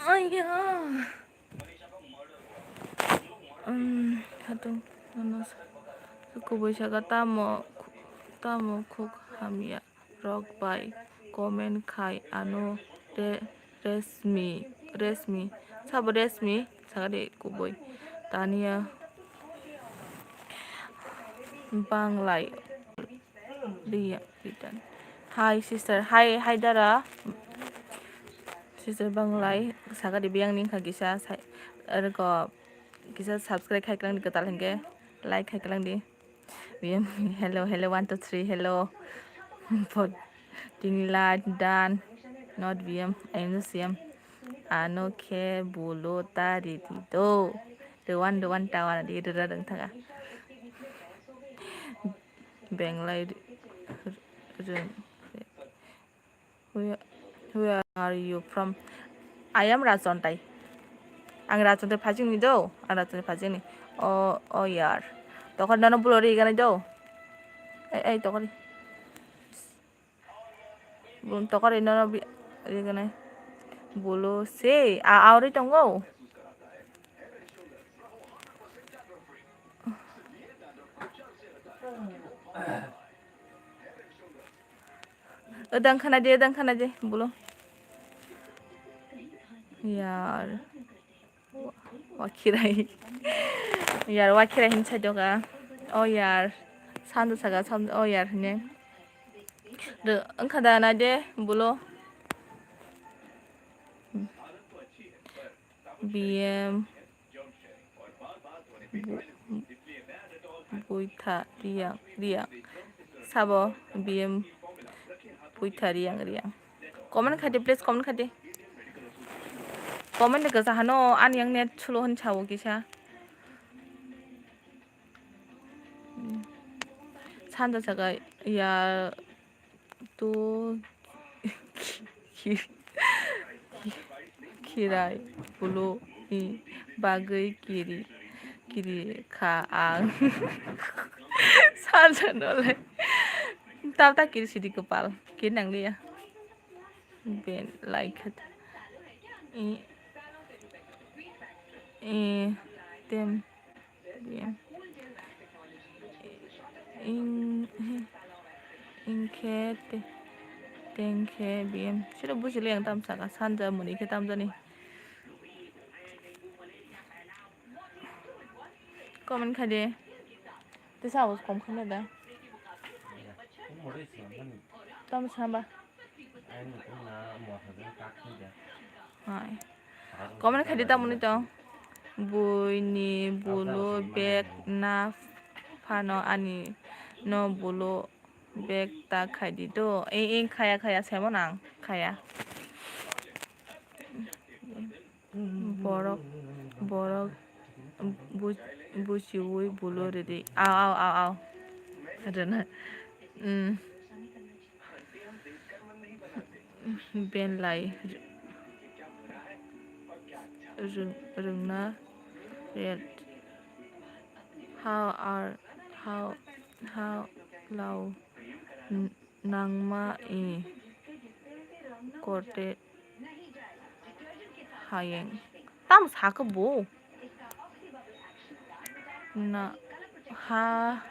Aiya. Um, hatung nono kubui saka tamo, tamo khuk hamya rok bai comment khai ano re, Resmi, Resmi, sabo Resmi, sakadi kubui. Tania Banglai. Riya, Ritan. Hi sister, hi, hi dara. Sister Banglai, sakadi biyang ning kha kisa, sai, ergo kisa subscribe khai klang di kwtal hingke, like khai klang di. Biyam, hello, hello, one, two, three, hello. But tini light done, not biyam, I know siyam. Ano khe bulo ta ridi do. Rewan, rewan tawa di rera reng thaga. Benglai reng. Where, where are you from? I am Rajontai. Ang Rajontai phajingni do. Ang Rajontai phajingni. Oh, oh yar. Tokor nono bulo ri gana do. Ei, ei, tokor. Bum tokori nono bi, ri gwnai. Bolo se, a, aori tongo. Odang khana de, odang khana de, bolo. Yar. Wakirai. Yar, wakirai hin sai doga. Oh yar. Sando saga, sando, oh yar, hine. Re, wngkha da na de, bulo. B M. Bu-, buitha, riyang, riyang. Sabo, B M, buitha, riyang, riyang. Comment khai di, please, comment khai di. Comment de kwsa hano, ani yang net slow hwn sao kisa. Sando saka ya tu khirai pulo ni bagwi kiri, kiri kha ang. Sando nole. Tata kiri sidi kwpal. Kiri nangliya. Ben like it. I, i, tem, bien. In, in khe te, teng khe bien. Siro busi le yang tam saka sanja muni khe tam jani. Comment khai de. Tesa awaz kom khana da. Tam samba. Hai. Comment khai di tamoni tong. Buini bulu bag na phano ani no bulu bag ta khai di do. Ei, ei, khaya, khaya, semon ang khaya. Borok, borok bu-, buchiui bulo ridi. Aw, aw, aw, aw. Rwna. Mm. Benlai. Rwng-, rwngna red. How are, how, how lao. Nangma i korte hayeng. Tamo sakhe bo? Na, ha,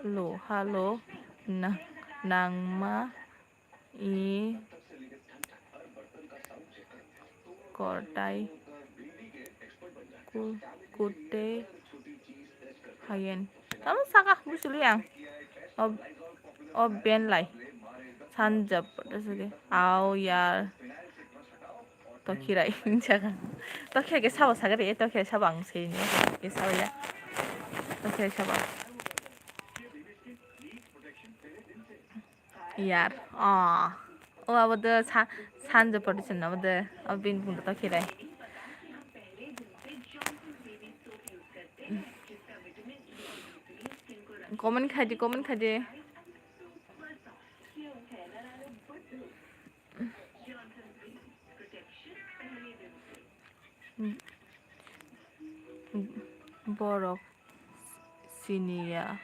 lo, ha, lo, na, nangma i kortai ku-, kute hayen. Tamo saka, buchili ang. O, o ben lai. Sanjab, au yar. Tokhirai, saka. Tokhirai ke sabo sakari, tokhirai sabo ang sei ni. Ke sabo ya. Tokhirai sabo. Yar. Ah. O abo de sa-, sanjab pori chun abo de. Abo bin bung tokhirai. Comment khai di, comment khai di. Borok siniya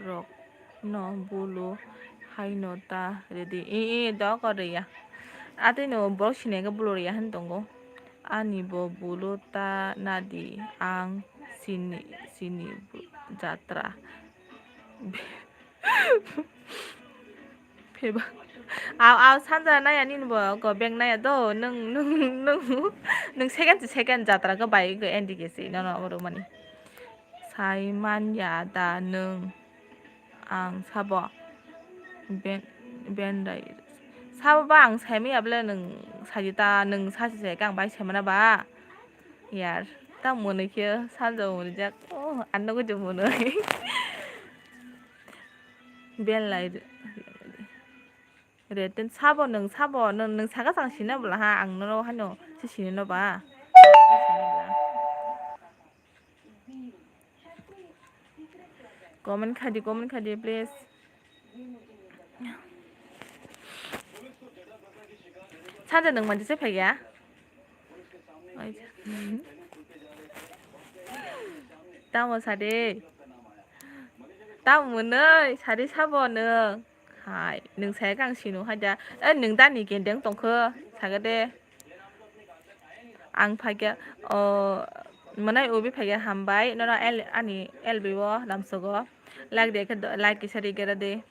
rok no bulu haino ta ridi. I, i, doko riya. Atwi no borok siniya khe bulu riya hin tongo. Ani bo bulu ta nadi ang sini, sini jatra. Pheba. Aw, aw, sanja naya nini bo go beng naya do. Nung, nung, nung, nung second to second jatra go bai go N D K C no, no, oro mani. Sai man ya da nung. Ang sabo. Ben, ben dai. Sabo ba ang sai maya bole nung sai ta nung sasi se kang bai sai mana ba. Yar. Ta mwnwi khe sanja mwnwi jak. Oh, anno go mwnwi. Belai re-, reten sabo nwng sabo nwng, nwng saka chang sina bwla ha ang nono hano se sini no ba. Comment khai di, comment khai di, please. Sanja nwng manjak se phaiya. Tamo sade. Tamo mwnwi sade sabo nwng. Hai, nwng saya kang sinu haida. Eh, nwng dani kendeng tongkho, saga de. Ang phaikha, o, mwnai ubi phaikha hambai. Nono el-, ani L B o lamsogo. Like de khe do, like kisa ri gera de.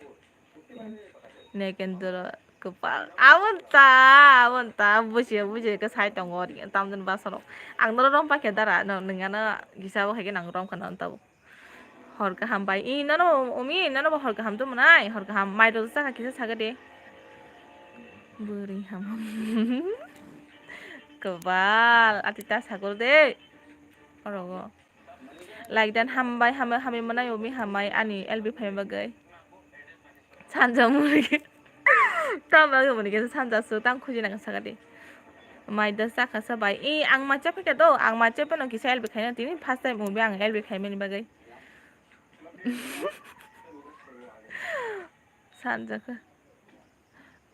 Nekendra kwpal. Abon ta, abon ta. Bujiya, bujiya khe sai tongo. Tamjani basonok. Ang nono rom paikha dara. No, nwng ano gisa bo khaikhe nang rom khana tabuk. Hor kaham bai. I, nono umi, nono bo hor kaham to mwnai. Hor kaham mai rok chakha kisa saga de. Bwrwi ham. Kwbal, ati ta sagol de. Orogo. Like dan hambai, hambai, hambai mwnai umi hambai ani L B phaima bagwi. Sanja muri. Tamo bagwi muni kisa sanja su tang khuji nang saga de. Mai da chakha sa bai. I, ang mai chapha khe do, ang mai chapha no kisa L B khaina tini first time umi ang L B khaimani bagwi. Sanjak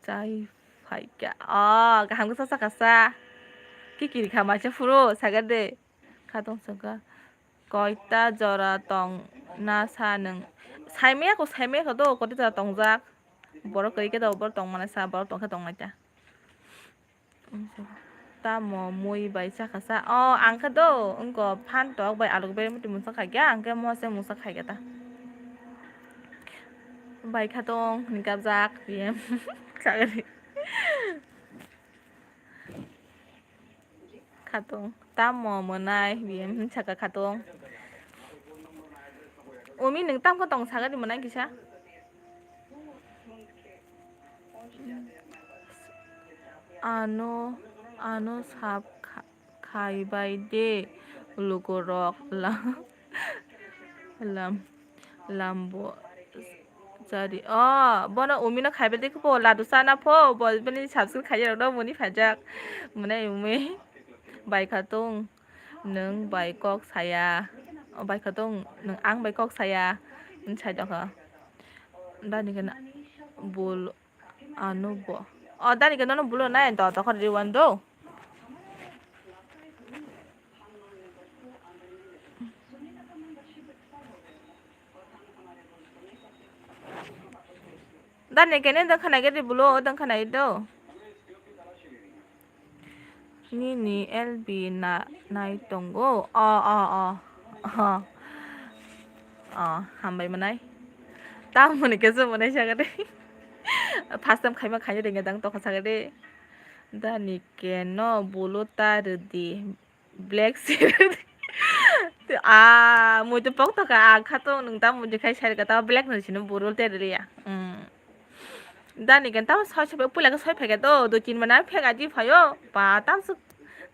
chai phaikha. Oh, kaham khe sasa kasa. Kikiri kha maisa phuru saga de. Khatong saka. Koita jora tong na sa nwng. Saimaya ko, saimaya ko do, koita jora tongjak. Borok kwrwi khe do, borok tong mani sa, borok tong khe tong nai ta. Tamo mui bai chakha sa. O, ang khe do, wngko phan tok bai aluk bai muti mungsa khaikha, ang khe mo se mungsa khaikha ta. Bai khatong hwnwi kabjak, biyem. Sagri. Khatong. Tamo mwnai, biyem saka khatong. Umi nwng tamkhe tong sagri mwnai kisa. Ano, ano sap kha-, khaibai de lugurok la-, lam, lambo chari. Oh, bono umino khaibai de khe bo ladu sana pho, bo bini subscribe khaijak rok no muni phaijak. Mwnai umi bai khatong. Nwng bai kok saya, o bai khatong nwng ang bai kok saya, wng sai tongkha. Dani khe na bul ano bo. O dani khe nono bulo nai to tokho riwan do. Dani kene dang khana gede bulo, dang khana do. Nini L B na nai tongo. O, o, o. O. O, hambai mwnai. Tamoni khe se mwnai sagade. First time khaima khaina ringya dang tokha sagade. Dani keno bulo ta rwdi. Black shirt. Ah, muitu pok toka, ah, khatung nung ta muitu khai sai ka ta black no sino burul te ria. Hmm. Dani ken tamo soi soi pula ka soi phai ka do, do tin mana phek aji phayo. Pa tam suk.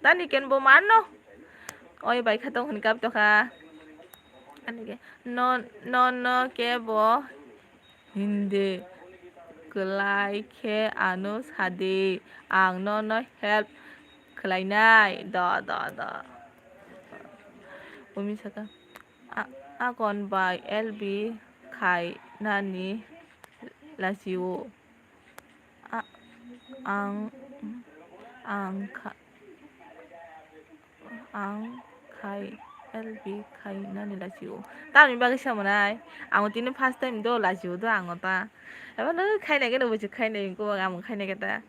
Dani ken bo man no. Oi bai khatung hin kap toka. Ani ke no, no, no ke bo. Hindi kwlai khe ano sadi, ang nono help khlainai. Do, do, do. Umi saka, "A-, akon bai L B khai nani lachio." A-, ang, ang kha-, Ang khai L B khai nani lachio. Tamni bagwi samanai. Ang tini first time do lachio do ang ta. Abo no khai nai khe no buchuk khai nai ko ang khai nai khe ta.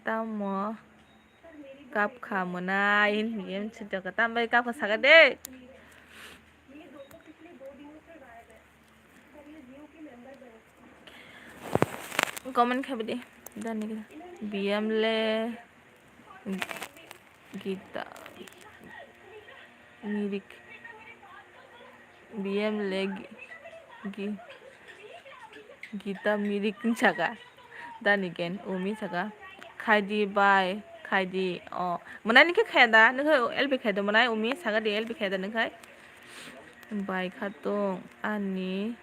Tamo kap kha manai hin hin sujaka tam bai kap kha saka de. Comment khabi de. Dani khe B M le Gita mirik. B M le gi-, gi-, Gita mirik saka. Dani ken umi saka. Khaidi bai, khaidi. O. Manai ni khe khaya da. Nokhe L B khaya da manai umi saka de L B khaya da nokhe. Bai khatung ani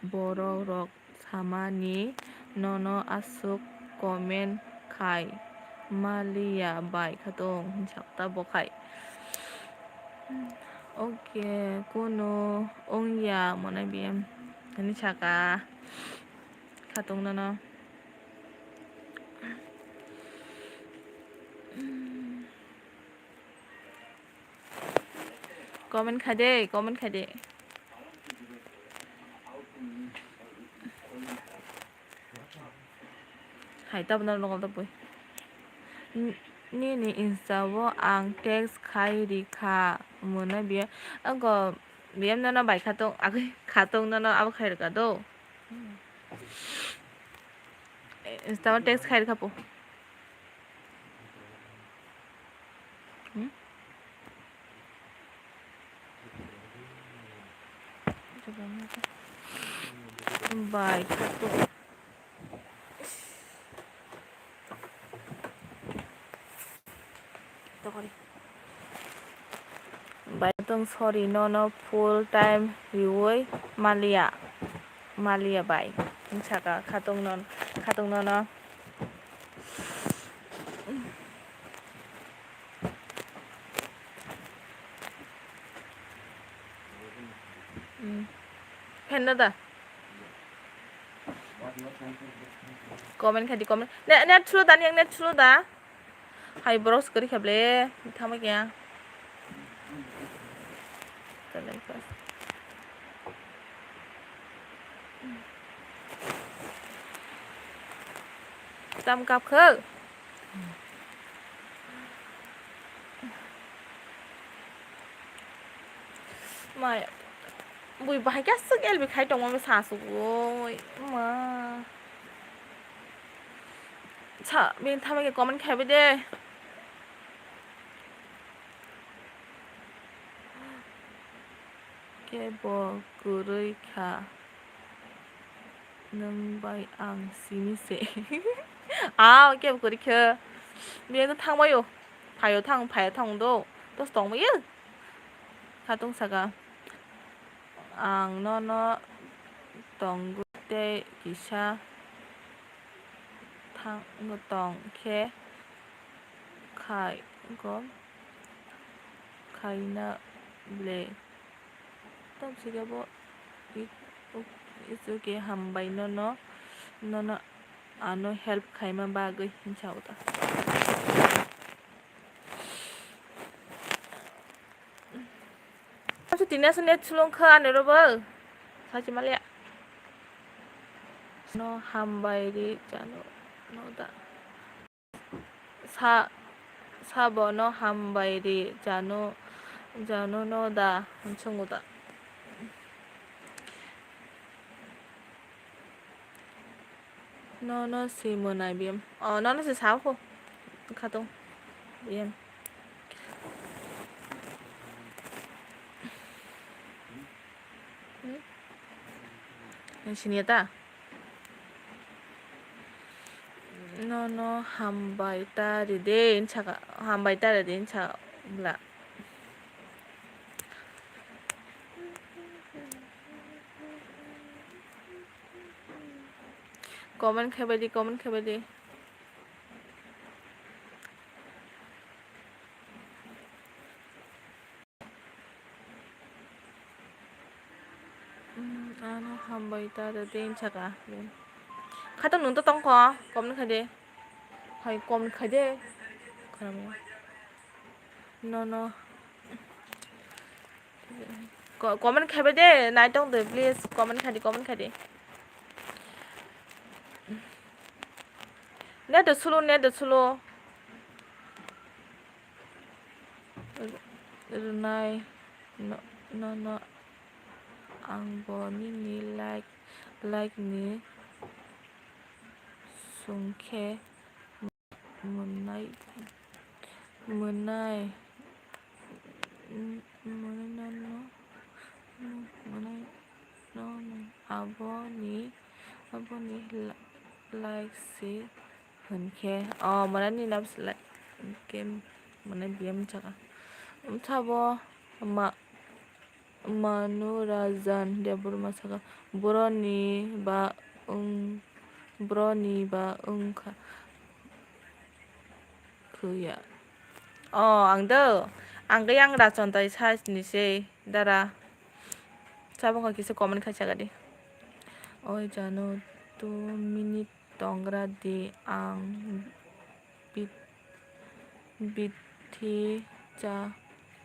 borok rok samani nono aswk comment khai maliya bai khatung hinsa ta bo khai. Oke, kunu wngya mwnai B M hinwi saka khatung nono. Comment khai de, comment khai de. Hai, tabuk norok nokol tabuk. N-, nini Insta o ang text khai ri kha, mwnai biya. Ako biyam nono bai khatung, agwi khatung nono abo khai rwkha do. Insta o text khai rwkha po. Hmm? Bai khatung. Bai tong sorry nono full time riui maliya, maliya bai. Saka khatung non, khatung nono. Hmm. Phen no da. Comment khai di, comment. Ne, net slow da, niyang net slow da. Hai, boros kori kha ble. Thama kya. Tam kap kha. Mai, bui bahai khe aswk L B khai tongma sa aswk oi, ma. Sa, bini thama khe comment khai bai de. Kebo kwrwi kha. Nwng bai ang simi se. Ah, kebo kwrwi khe. Bini thangbai o. Phaio thang, phaio thang do. Tos tongbai o. Khatung saka. Ang nono tongo tei kisa thang tong khe khai go khaina ble. Tam sika bo it-, it's okay, hambai nono, nono ano help khaima bagwi hinsa uta. Asa tini asa net sulung kha ani robo. Sachi malia. No hambai ri jano no da. Sa, sabono hambai ri, janu, janu no da, hwnwi swngo da. Nono si mwnai biyem. O, nono si sao kho. Khatung. Biyem. Siniya ta? No, no, hambai ta ride, hinsa ka, hambai ta ride, hinsa bla. Comment khaibadi, comment khaibadi. Ano hambai ta da den saka. Khato nung to tongkho, comment khaide. Hai, comment khaide. Kharam. No, no. Comment khaibadi, nai tong de, please. Comment khaidi, comment khaidi. Net de slow, net de slow. Rwnai, no, no, no, ang bo nini like, like ni sungkhe mwnai, mwnai, mwnai no, no, mwnai no, no, aboni, aboni la-, like se. Hinkhe, oh, mwnani nabs-, like, hinkhe, mwnai biyam saka. Sabo ma-, Manu Rajan Debbarma saka, boroni ba wng, boroni ba wngkha, khwya. Oh, ang do, ang khe yang Rajon tai size ni se, dara. Sabo kha kisa comment khai saka di. Oi jano, two minute tongra di ang bit-, bithi cha-,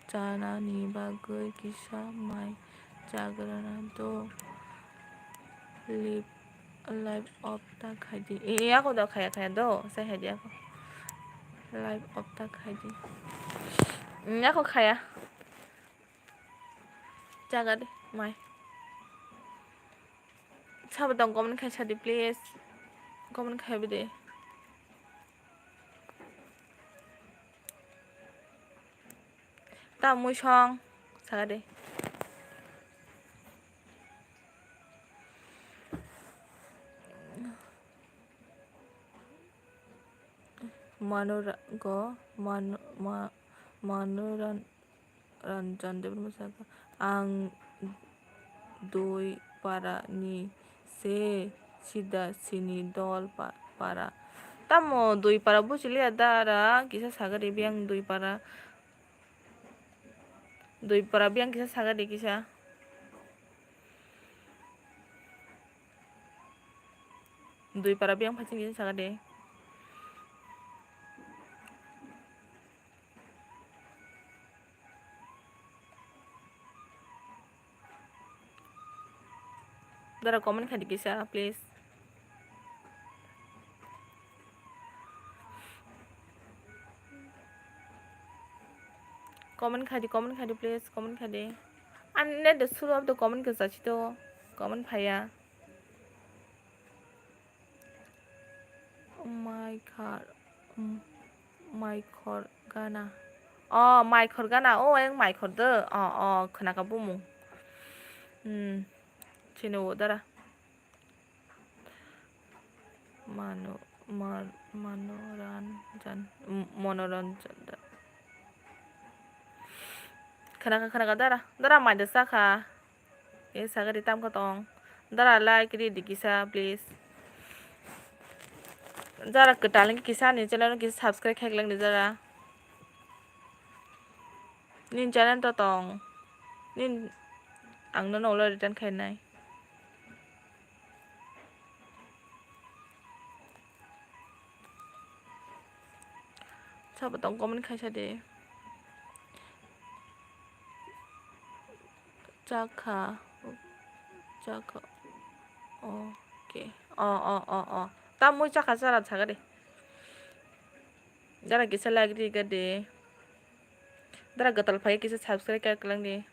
chanani bagwi kisa mai chagrana do. Lip-, live off ta khaidi. E, e, ako do khaya, khaya do. Sai khaidi ako. Live off ta khaidi. Mm, ako khaya. Chaga de, mai. Sabo tong comment khai sadi, please. Comment khai bidi. Ta mui song, saga de. Manu ra-, go, manu, ma-, manu ran-, Ranjan Debbarma saka, ang dui para ni se sida sini dol pa-, para. Tamo dui para bujiliya dara, kisa sagari biyang dui para. Dui para biyang kisa sagari kisa. Dui para biyang phaiching kisa sagari. Dara comment khai di kisa, please. Comment khai di, comment khai di, please, comment khai di. An net de suru abdo comment kisa chito, comment phaya. Mai khar, mm, mai khor gana. Oh, mai khor gana. Oh, ayang mai khor de. Oh, oh, khna ka bumung. Hmm. Chini o dara. Mano, ma-, manoranjan. M-, monoranjan da. Khna ka, khna ka dara. Dara mai de sa kha. E sagari tamkha tong. Dara like ri di kisa, please. Jara kwtal wngkhe kisa ani channel no kisa subscribe khaiklang di jara. Nini channel to tong. Nini ang nono ulo return khainai. Sabo tong comment khaisa de. Chakha. Chakha. Okay. O, o, o, o. Tamui chakha chara thaga de. Dara kisa like ri ga de. Dara gatal phai kisa subscribe ka klang de.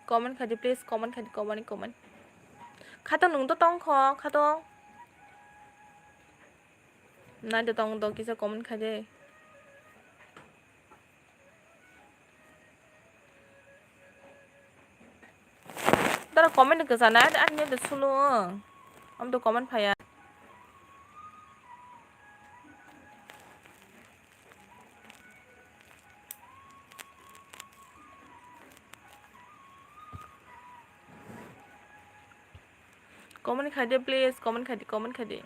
Comment khai di, please, comment khai di, comment, comment. Khatong nung to tong kho, khatong. Nai de tong do kisa comment khai de. Dara comment kwchana, ani de sulu. Am do comment phaya. Comment khai de, please, comment khai de, comment khai de.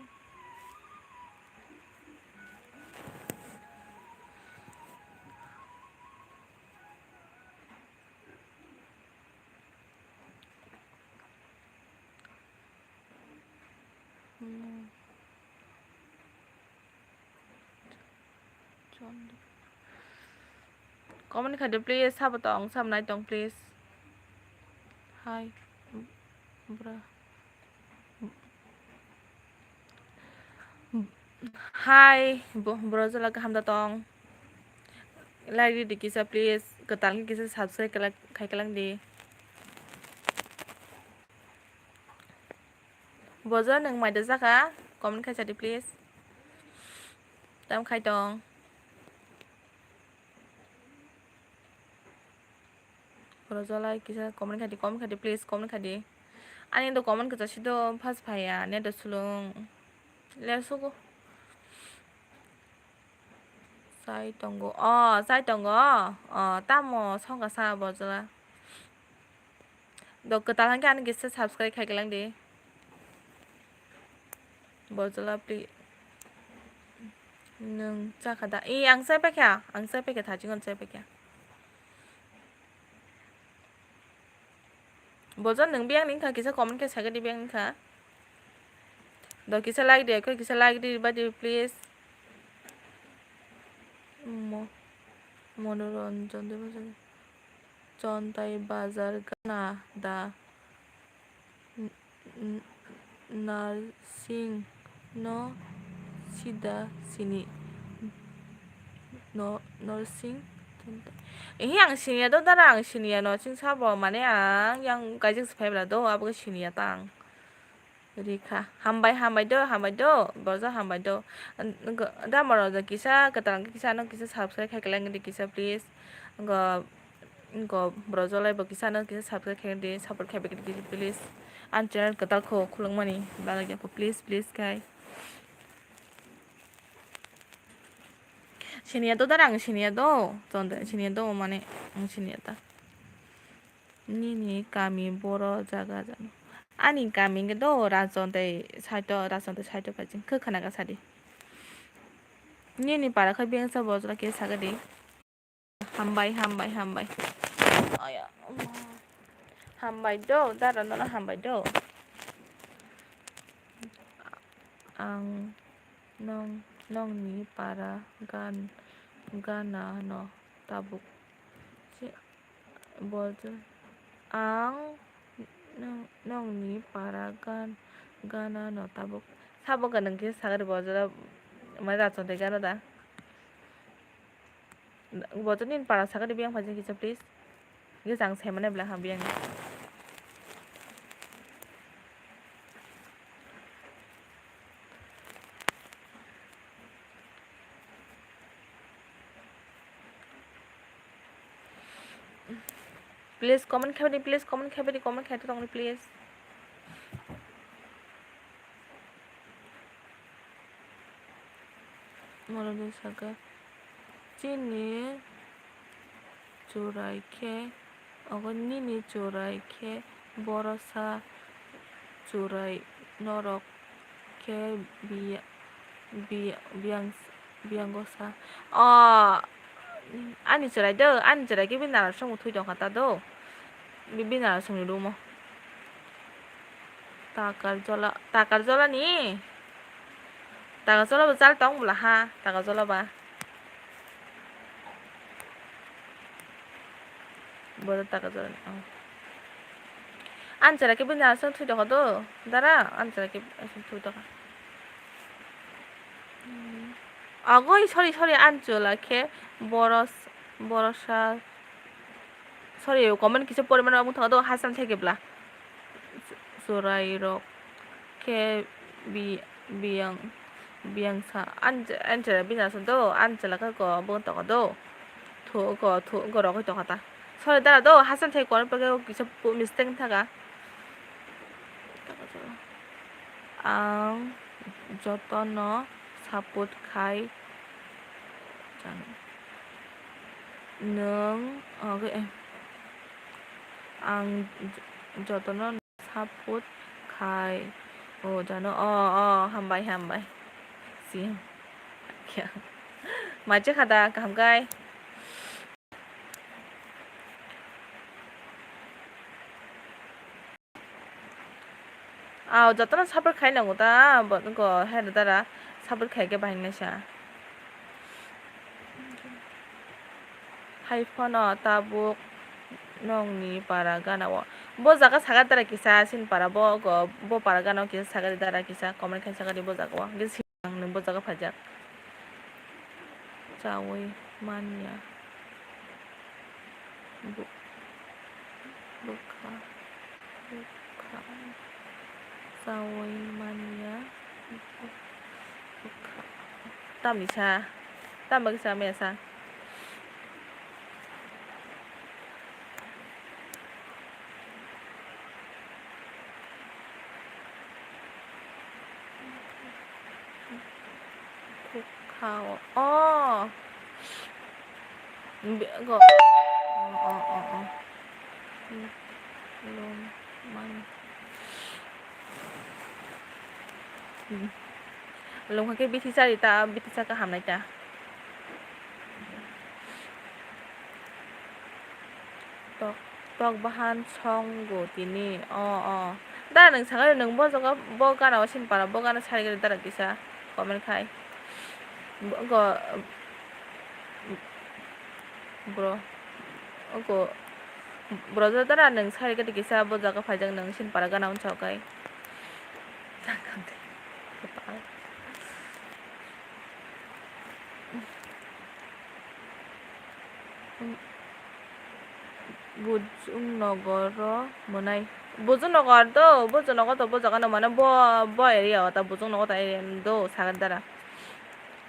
Hmm. Comment khai de, please, sabo tong, sabo nai tong, please. Hi, bro. Hi, bo-, bro, jala kaham da tong. Like di kisa, please. Kwtal kisa subscribe kala-, khai kalang di. Bojo, nwng mai da jaka? Comment khai sadi, please. Tam khai tong. Bojo lai kisa comment khai di, comment khai di, please, comment khai di. Ani do comment kwchasi do, first phaiya, net do sulung. Ler sugo. Chai tongo. O, chai tongo. O, tamo songkha sa bojla. Do kwtal hwnkhe ani kisa subscribe khai kalang di. Bojla pli. Nwng chakha da? I, ang chai paikha. Ang chai paikha, thaching ang chai paikha. Bojo, nwng biyang ni wngkha, kisa comment khe sakhe di biyang wngkha. Do kisa like di, kisa like di, ba di, please. Mo-, Monoranjan Debbarma, Chontai Bazar gana da. N-, n-, Narsing no sida sini. No, Narsing. Ehe, ang siniya do dara, ang siniya no ching sabo, mane ang yang kaijak se phai bwla do, abo khe siniya ta ang. Rikha. Hambai, hambai do, hambai do, bojo hambai do. An-, nokho, da moro do kisa, kwtal kisa, ano kisa subscribe khai kwlai di kisa, please. Nokho, nokho, bojo lai bo kisa, ano kisa subscribe khai di, support khai di, please. An channel kwtal kho, khuluk mani, bagwi kho, please, please, khai. Siniya do dara, ang siniya do, tonte siniya do, mane, ang siniya ta. Nini kami boro jaga jani. Ani kami hwnkhe do Rajon tei saito, Rajon tei saito bai chwng khe khwna kha sadi. Nini para khe bengsa bojra khe sakadi. Hambai, hambai, hambai. Aya, hambai do, dara nono hambai do. Ang nong, nongni para gan, gana no tabuk. Bojra, ang nong-, nongni para gan-, gana no tabuk. Sabo gwnang khe sakari bojra, mai Rajon tei gana da. Bojra nini para sakari biyang phaijak kisa, please. Kisa ang sai mane bwla ha biyang. Please comment khaibadi, please comment khaibadi, comment khai tongdi, please. Morodo saka, chini churai khe, ogo nini churai khe, borosa churai norok khe biya-, biya-, biyang-, biyango sa. O, ani churai do, ani churai khe bini narasongbo thwi tongkha ta do. Bi-, bini narasongni room o. Takar jola, takar jola ni? Takar jola bo chal tong bwla ha, takar jola ba. Bodo takar jola ni, oh. Ani chwrai khe bini aswk thwi tokha do, dara, ani chwrai khe aswk thwi tokha. Agoi, sorry, sorry, ani chwla khe boros-, borosa. Sorry, comment kisa pori mano, omo thangdo hasam theke bla. Chwrai rok khe bi-, biyang, Biyang sa, an, an chwla bini aswk do, an chwla khe ko bo toko do. Thu ko, thu ko rogwi toko ta. Sorry dara do, hasan thai kono pake kisa pu-, mistake thaka. Ang jotono support khai. Nwng, okay, eh. Ang j-, jotono support khai. O jano, o, o, hambai, hambai. Si. Kya? Mache khada, kaham kai. Aw, jotono support khai nango ta, bo, go, hai dara, support khai khe bahai nai sa. Hai phano tabuk nongni para gana o. Bo jaga saga dara kisa sin para bo, go, bo para gana o kisa saga dara kisa comment khai saga di bo jaga o. Hwnkhe si ang nung bo jaga phaijak. Chawi manya. Bu-, bwkha, bwkha, chawi manya, bwkha. Tamni sa, tamo kisa mesa. Khao. Oh. Bi-, go. Oh, oh, oh, oh. Hmm. Lom man. Hmm. Lom kha khe bithi chari ta, bithi chaka hamnai ta. Tok, tok bahan song go tini. O, o. Dara nwng sakha, nwng bo jaga, bo gana o sin para, bo gana sari gari dara kisa comment khai. Bo, go, bro. Go, bro, dara nwng sari gari kisa bo jaga phaijak nwng sin para gana unsa kai. Bujung nogor o mwnai. Bujung nogor do, bujung nogor to bo jaga no mano bo, bo area o ta bujung nogor ta area do sagar dara.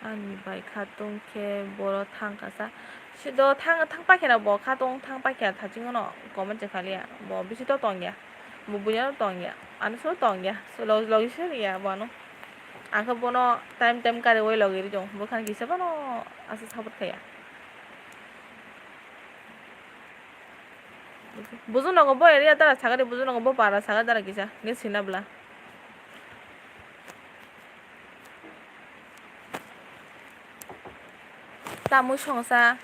Ani bai khatung khe boro thang kasa. Si do thang, thang paikhe na bo khatung thang paikhe thaching no comment se khaliya. Bo bisi to tongya. Bo buya no tongya. Ano so tongya. So log-, logi se riya bo ano. Ang khe bono time time kariwi logi ri tong. Bo khan kisa bono asa support khaya. Bujung nogo bo area dara sagari, bujung nogo bo para saga dara kisa. Nge sina bla. Tamui songsa.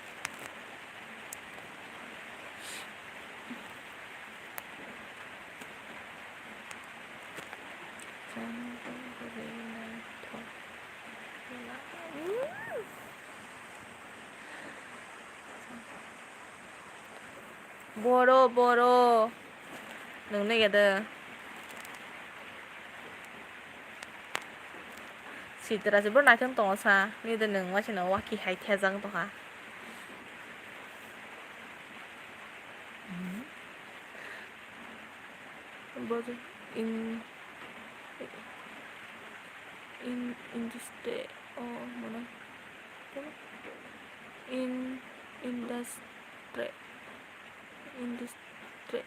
Boro, boro. Nung nege de. Sitra se boro naithok tongo sa. Nide nung waisano waki hai thejak tongkha. Boro in, in industry o mano. In industry. Industry,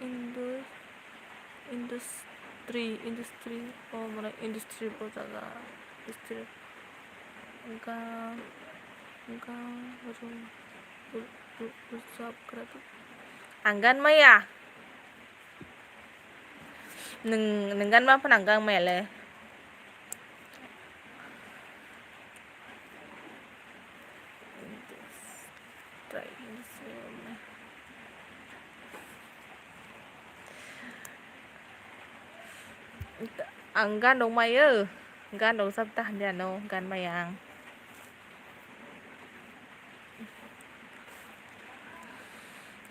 indu-, industry, industry, oh, mane industry bo jaga, industry. Ga, ga, ru, ru, ru, ru, sab kra di. Ang gan maya. Nung, nung gan ma phano ang gan maya le. Ang gan rok mayo, gan rok sab ta hamya no, gan maya ang.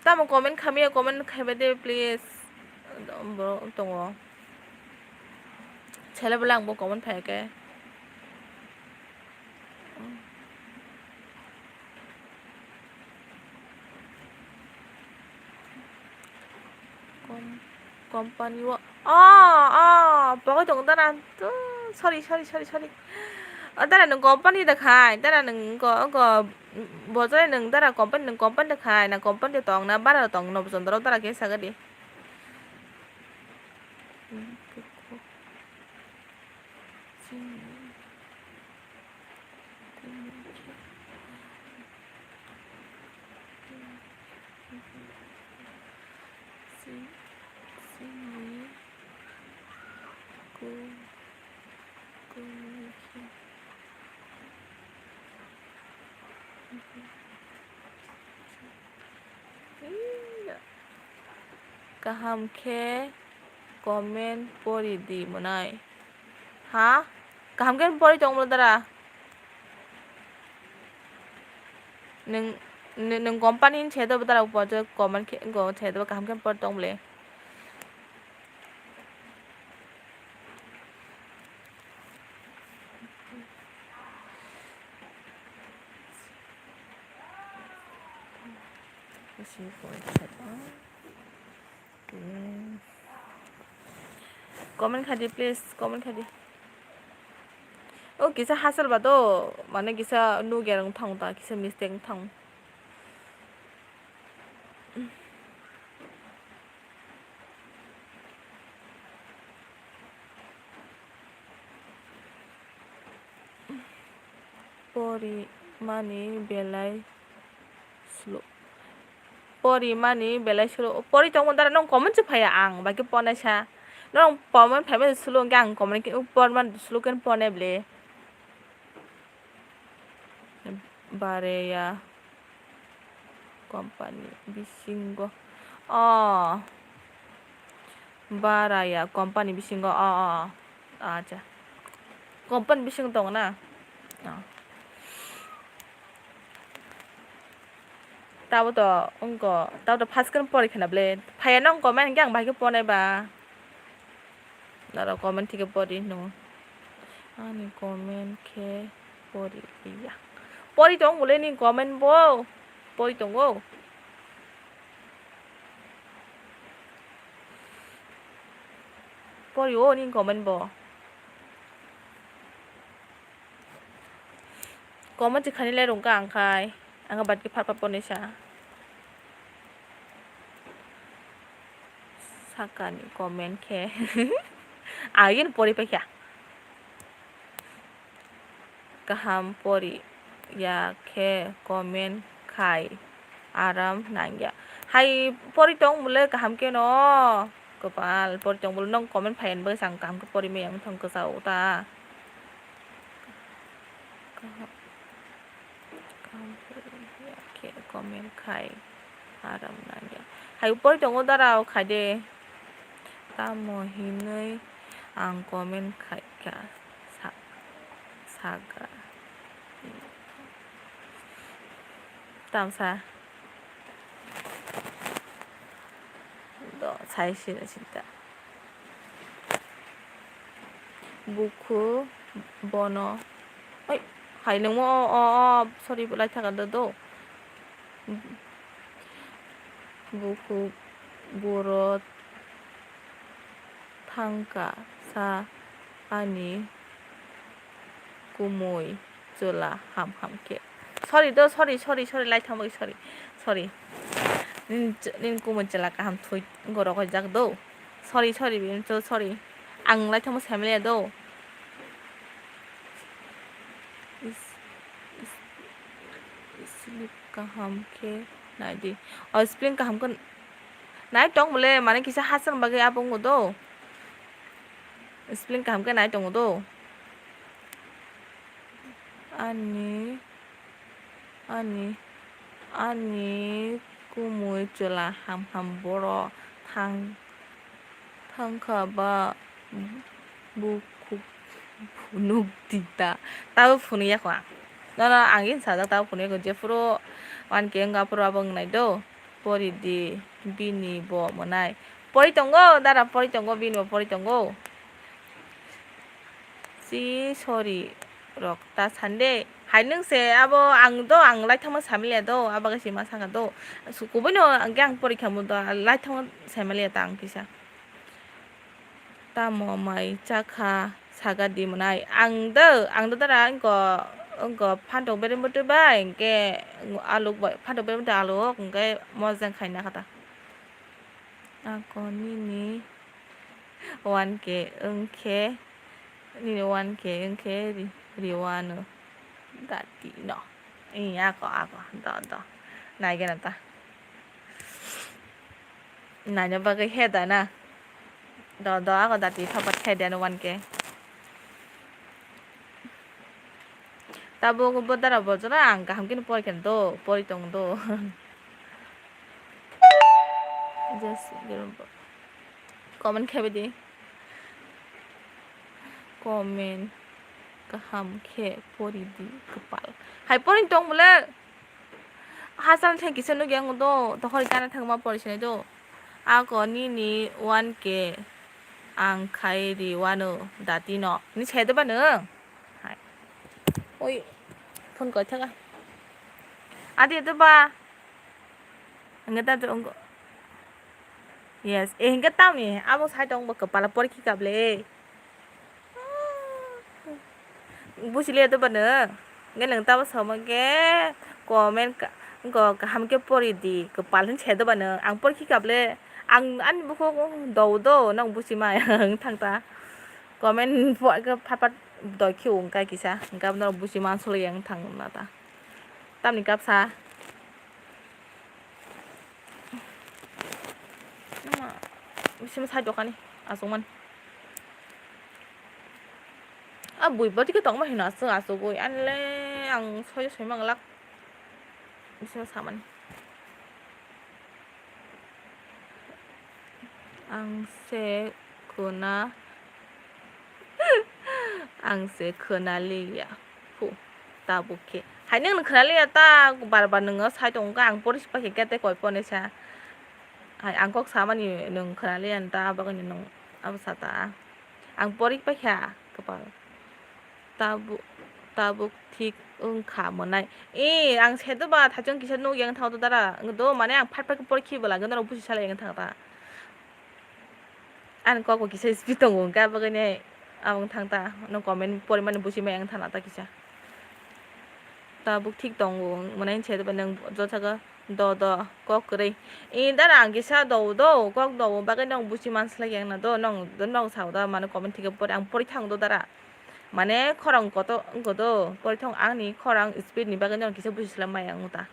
Tamo comment khamya, comment khaiba de please. Borok tongo. Sele bwle ang bo comment phai khe. Kom-, company o. Oh, oh, pogwi tongo dana. Sorry, sorry, sorry, sorry. O dara nwng company da khai, dara nwng ko, ko, bojai nwng dara company, nwng company da khai, na company da tong, na bara da tong, no bojondoro dara khe saga di. Kaham khe comment pori di mwnai. Ha? Kaham khe pori tongmwla dara? Nwng, nwng, nwng company ni se do dara, bo je comment khe, go se do kaham khe pori tongmwle. Comment khai di, please, comment khai di. O kisa hachal ba do, mane kisa nugya wng thang ta, kisa mistake wng thang. Pori mani belai slow. Pori mani belai slow. Pori tongmo dara nong comment se phaiya ang, bai khe ponai sa. Nong comment phaiba slow hwnkhe ang comment khe por man slow khe pone ble. Bareya company bisingo. Oh. Baraya company bisingo. Oh, oh, oh. Acha. Company bisingo tongo na? Oh. Tabo to wngkha, tabo to first khe pori khna ble. Phaiya nong comment khe ang bai khe ponai ba. Norok comment thike pori hino. Ani comment khe pori ya. Pori tong bole ni comment bo. Pori tongo. Pori o ni comment bo. Comment se khani lai rwngkha ang khai, ang bad khe pharpa ponisa. Sakani comment khe. Ang yen pori paikha. Kaham pori ya khe comment khai. Aram nangya. Hai pori tong bole kaham khe no. Kopal pori tong bole nong comment phai ani bagwi chang kaham khe pori maya wng thang kwchao ta. Kaham, kaham pori ya khe comment khai aram nangya. Hai pori tongo dara o khai de. Tamo hinwi ang comment khai kha sa-, saga. Tamsa. Do, sai sira sinta. Bukhu bono. Oi, hai nungmo o, o, o, sorry, lai thaka do, do. Bukhu buro thangka sa ani kumui chwla ham ham khe. Sorry do, sorry, sorry, sorry, lai thangbai, sorry, sorry. Nini ch-, nini kumui chwla kaham thwi gorok hoi jak do. Sorry, sorry, bini to sorry. Ang lai thangma sai maliya do. Is, is, is, sleep kaham khe nai di. O spelling kaham khe nai tong bole, mane kisa hachal bagwi abo wngo do. Spelling kaham khe nai tongo do. Ani, ani, ani kumui chwla ham ham boro thang, thangkha ba bukhuk phunuk di ta. Tabo phunuk ya kho ang. Nono ang yen sajak tabo phunuk ya kho, jephuru one K wngkha aphuru abo wngnai do. Pori di bini bo mwnai. Pori tongo, dara pori tongo, bini bo pori tongo. Si sorry rok ta sande. Hai nwng se abo ang do ang lai thangma samiliya do, abo khe sima saka do. Kubui no ang khe ang pori kha mo do, lai thangma samiliya ta ang kisa. Tamo mai chakha Saga di mwnai. Ang do, ang do dara, ang ko, ang ko phantok berem bwtwi bai, hwnkhe aluk bai, phantok berem bwtwi aluk, hwnkhe mojang khaina kha ta. Ako nini one K wngkhe, nini one K wngkhe ri-, riwano dati no. Ee, ako, ako, do, do. Naigena ta. Naina bagwi he da na. Do, do, ako dati phapat khe de ano one K. Tabuk bo dara bojora ang kaham khe pori khe do, pori tong do. Just comment khe di. Comment kaham khe pori di kwpal. Hai pori tong bole. Hasal theng kisa nugya ang do, tokhor gana thangma pori sinai do. Ako nini one K ang khai ri wano dati no. Ni sai do ba nung? Hai. Oi, phone koi thaka. Adi do ba? Ang ta do. Yes, eh, hingke tamni abo sai tong bo kwpala porikhi kable. Busi le to bano. Nge nang tamo sama ke comment ka, ko kaham ke pori di, kwpal hin se do bano. Ang porikhi kable. Ang ani bukhuk do do nang busi ma ang thang ta. Comment po ke phat phat doi khi ung kai kisa. Hingke abo no busi man solo yang thang na ta. Tamni kapsa. Bising sai dokani aswk man. A bui bwtwi khe tongma hino aswk aswk oi. Anle ang soi soi manglak. Bising samani. Ang se khuna, ang se khuna liya. Phu, tabuk khe. Hai nung khuna liya ta, bar bar nung sai tong kha, ang pori si pakhe kete koi pone sa. Hai ang kok samani nung khuna liya ta, bagwi nung abo sa ta. Ang pori pakha, kwpal. Tabuk, tabuk thik wngkha mwnai. E, ang sedo ba thaichung kisa nukya wng thang do dara. Wng do mane ang phat phat khe porikhi bwla wng norok busi salai wng thang ta. Ani kok bo kisa speed tongo wngkha bagwi nai abo wng thang ta. Nw comment porimani busi mai wng thang ta kisa. Tabuk thik tongo mwnai sedo ba nang joto saka do do kok kwrwi. E, dara ang kisa do do kok do bagwi nang busi man slai wng na do nang do nang sao da mane comment thik pori ang pori thang do dara. Mane khorang koto wngkha do, porithong ani khorang speed ni bagwi norok kisa busi slam maya wng ta.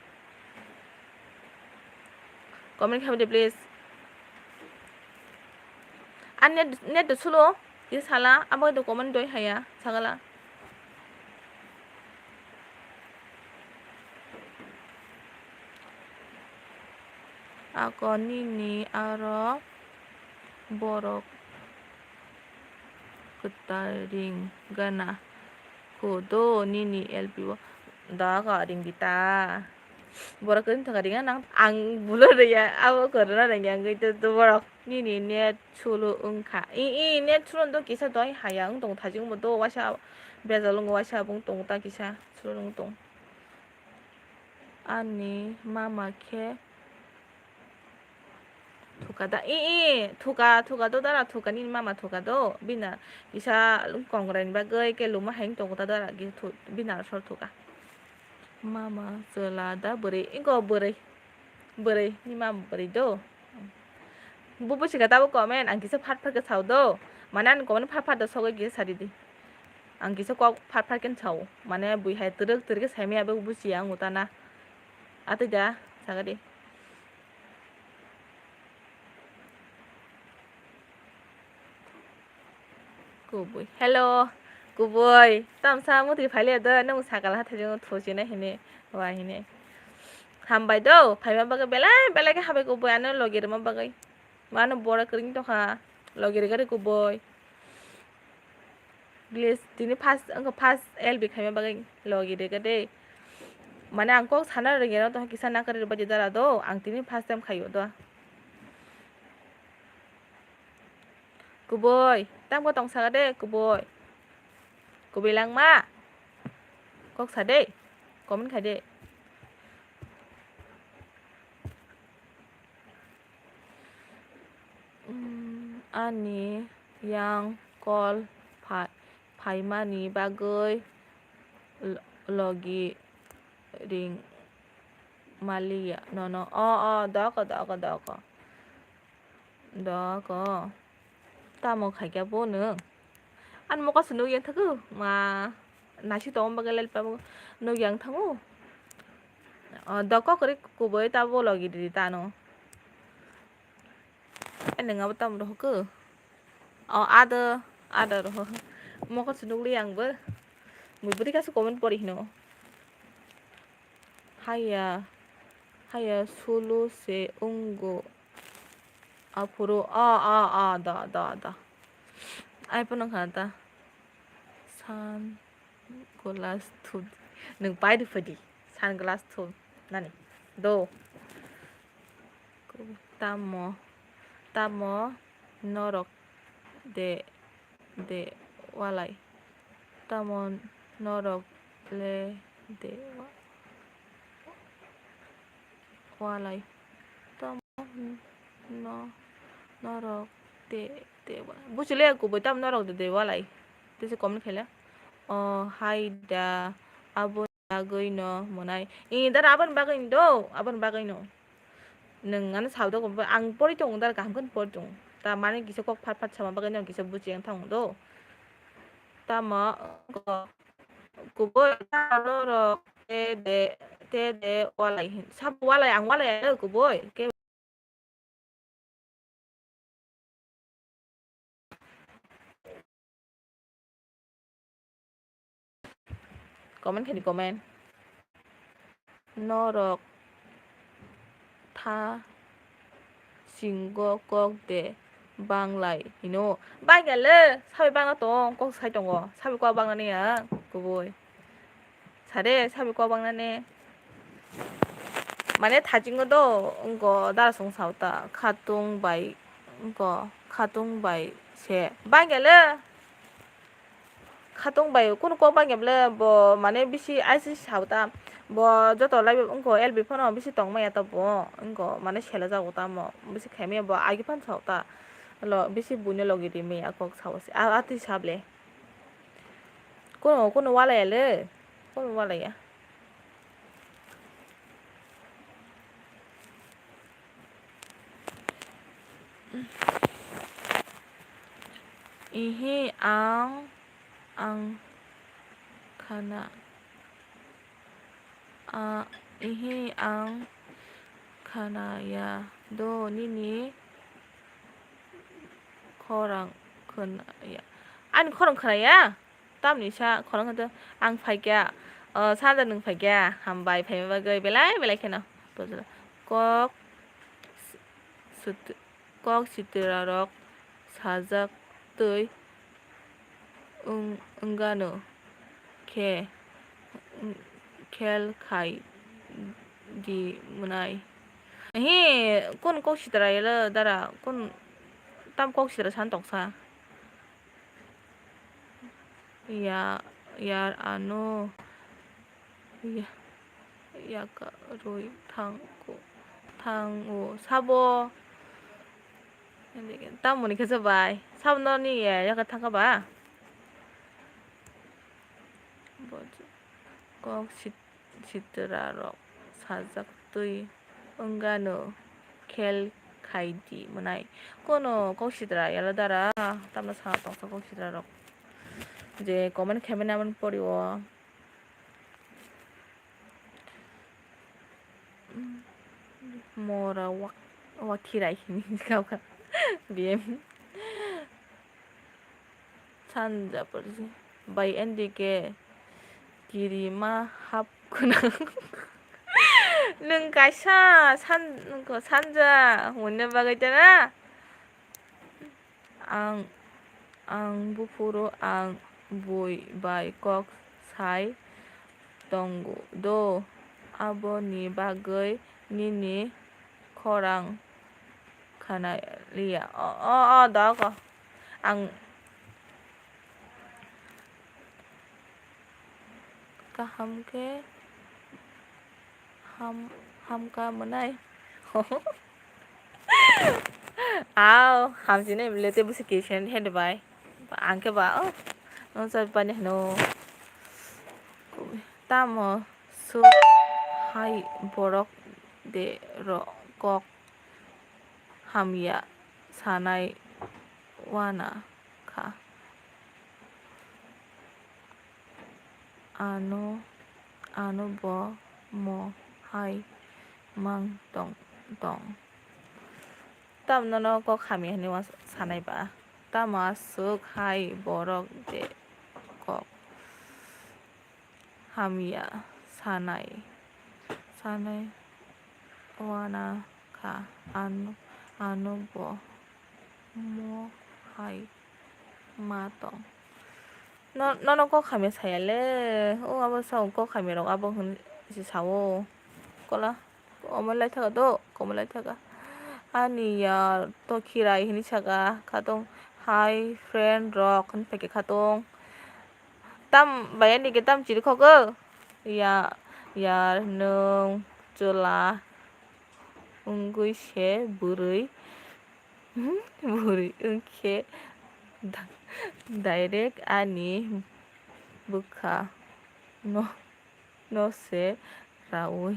Comment khamdi please. Ani net, net do sulo, kisa sala, abo do comment doi haya, sagala. Ako nini aro borok kwtal ring gana kho do nini L P o da ka ring di ta. Borok kwtal ring nang ang bulo ring ya abo kwrwna ring ya wngwi to borok nini net sulu wngkha. I, i net sulu do kisa doi haya wng tong thajing bo do waisa bejal wng waisa bo wng tong ta kisa sulu wng tong. Ani mama khe thuka da, i, i, thuka, thuka do dara, thuka nini mama thuka do, bina kisa kongrai ni bagwi khe luma hai wng tongo ta dara, bina sor thuka. Mama chwla da bwrwi, ingo bwrwi, bwrwi ni mama bwrwi do. Bo busi kha tabuk comment, ang kisa phat phat khe sao do, mane ani comment phat phat do sogwi kisa sadi di. Ang kisa kok phat phat khe sao, mane bui hai twrwk twrwk khe saimaya abo busiya ang utana. Atwi da, sagadi. Kubui. Hello, kubui. Tamsa muti phaile do, nung sakal ha thajung thosina hini, wa hini. Hambai do, phaima bagwi belai belai khe hambai kubui, ano logi rwma bagwi. Mano bora kwrwng tongkha, logi rwgari kubui. Please, tini first, wngkha first L B khaima bagwi logi rega de. Mane ang kok sana rega no tongkha kisa nakari rwbaidi dara do, ang tini first time khaio do. Kubui, tamkhe tong saka de, kubui. Kubui langma. Kok sa de, comment khai de. Mm, ani yang call pha-, khaimani bagwi lo-, logi ring maliya nono. O, o, doko, doko, doko. Doko. Tamo khaikya bo nwng? Ani mokol se nukya thago. Ma, nasi tongma bagwi lepabo nukya wng thango. O, doko kwrwi kubui tabo logi ridi tano. Ai, nwng abo tamo rohor khe? O, ado, ado rohor. Mokol se nukli ang bo. Bui bwtwi kaisa comment pori hino. Haya, haya solo se wngo. Aphuru, a, a, a, da, da, da. Ai, pono kha ta. Sunglass thu. Nwng pai di phadi. Sunglass thu. Nani? Do. Tamo, tamo norok de, de walai. Tamo norok le de wa-, walai. Tamo no, norok de, de walai. Buchile kubui tamo norok de, de walai. Tese comment khaile. O, hai da, abo bagwi no mwnai. Ee, dara aboni bagwi no do, aboni bagwi no. Nwng ano sao do, ang pori tongo, dara kaham khe pori tongo. Ta mane kisa kok phat phat sama bagwi no kisa buchi yang thango do. Tamo kubui ta norok te de, te de walai hin. Sabo walai, ang walai kubui. Ke Comment khe di comment. Norok tha singo kok de banglai hino. Bangya le, sabai bangna tong, kok sai tongo. Sabai kok bangna niya, kubui. Sade, sabi kok bangna ne. Mane thajingo do, wngko dara song sao ta, khatung bai, wngko khatung bai se. Bangya le, khatung bai, kunu kok bangya le, bo mane bisi aisi sao ta. Bo joto lai wngko L B phano bisi tong maya ta bo, wngko mane sela jago tamo, bisi khaimaya bo agi phan sao ta. Lo, bisi buino logi ri maya kok sao se. A, atwi sable. Kono, kono walaya le. Kono walaya. Ihi ang, ang khana. A, ihi ang khanaya do nini khorang khanaya. Ani khorang khanaya? Tamni sa khorang khanto ang phaikya. O, sada nwng phaikya. Hambai phaima bagwi belai belai kheno. Kok sut-, kok sitrarok sajak twi wng-, wngano khe khel khai di mwnai. Hi, kun kok sitra yelo dara, kun tam kok sitra san toksa. Ya, yar ano. Ya, yaka rui thang ko, thang o sabo. Tamoni khe bai. Sabo no ni ya, yaka thangka ba. Kok sit-, sitra rok sajak twi wngano khel khai di mwnai. Kono kok sitra yalo dara, tamno sana tongsa kok sitra rok. Je comment khaimani amoni pori o. Mora wak-, wakhirai hini kau kha. B M. Sanja porji. Bai N D K. Kirima hap khuna. Nwng kaisa san-, nwng ko sanja hwnna bagwi tana. Ang, ang buphuru ang bui bai kok sai tongo do, aboni bagwi nini khorang khana liya. O, o, o, doko. Ang kaham khe ham, hamka mwnai. Aw, hamsini emle te busi kesen hede bai. Ang khe ba, oh, Nwng chapani hino. Tamo swk hai borok de ro kok hamya sanai wana kha. Ano, ano bo mo hai mang tong tong. Tam nono kok hamya hinwi uansuk sanai ba? Tamo aswk hai borok de kok hamya sanai, sanai wana kha, ano, ano bo mo hai ma tong. No, nono kok hamya saya le, o abo sao kok hamya rok abo hwn si sao. Kola, komolai thaka do, komolai thaka. Ani ya to khirai hini saka, khatong hai friend rok hwn phaikhe khatong. Tam bai ani ke tam chiri khok o. Ya, ya nwng chwla wngwi se bwrwi. Bwrwi wngkhe da-, direct ani bwkha no, no se raui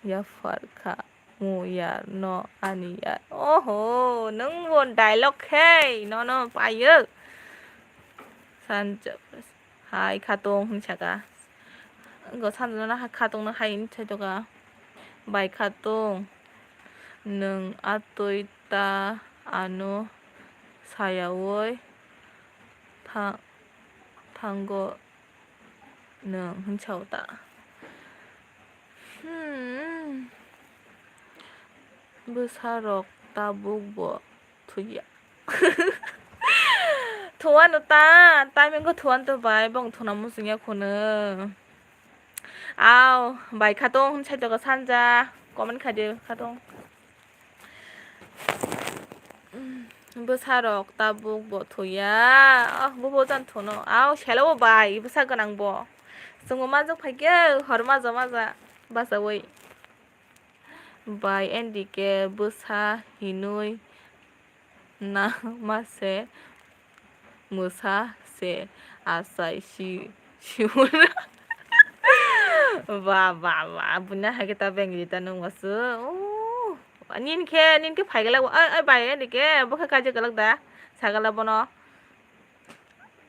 yaphar kha. Mo yar no ani yar. Oho, nwng bo dialogue khe nono paio. Sanjab. Hai khatong hwn saka. Go sanjana hai khatong no hai hwn sai toka. Bai khatong. Nwng atwi ta ano sayaui tha-, thango nwng hwn sao ta. Hmm. Bwsa rok tabuk bo thuya. Thuano ta, timing ko thuan to bai, bong thuna musung ya khunu. Aw, bai khatong hwn sai toka sanja, comment khai di khatong. Bwsa rok tabuk bo thuya, oh, bo bo jan thuno. Aw, selo bo bai, bwsa gwnang bo. Chwngbo majak phaikhe, hor maja maja, bachaui. Bai N D K bwsa hinui na ma se mwsa se achai si, si. Ba, ba, ba, buina hai khe ta beng rita nung wasu. Oh, nin khe, nin khe phai galak, ai, ai, bai N D K, bo khe kaijak galak da, sa galak bono.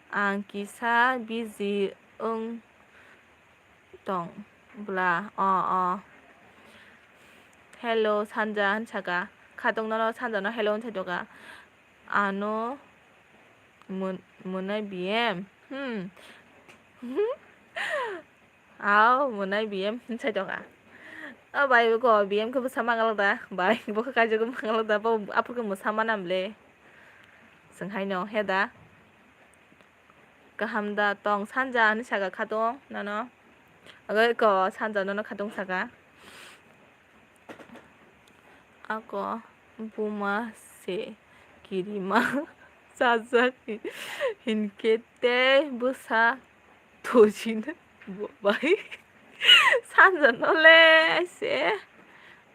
Ang kisa busy wng tong bla, o, o. Hello, Sanja, hwn saka. Khatungno no Sanja no hello hwn sai toka. Ano mwn-, mwnai B M? Hmm. Aw, mwnai B M hwn sai toka. O bai, ko B M khe bwsa mangalak da. Bai, bo khe kaijagwi mangalak da. Bo aphuru khe mwsa manam le. Chwng haino, he da. Kaham da tong Sanja hinwi saka khatong nono. Agoi ko Sanja nono khatong saka. Ako buma se kirima sajak hinkhe tei bwsa thojina bai. Sanja no le se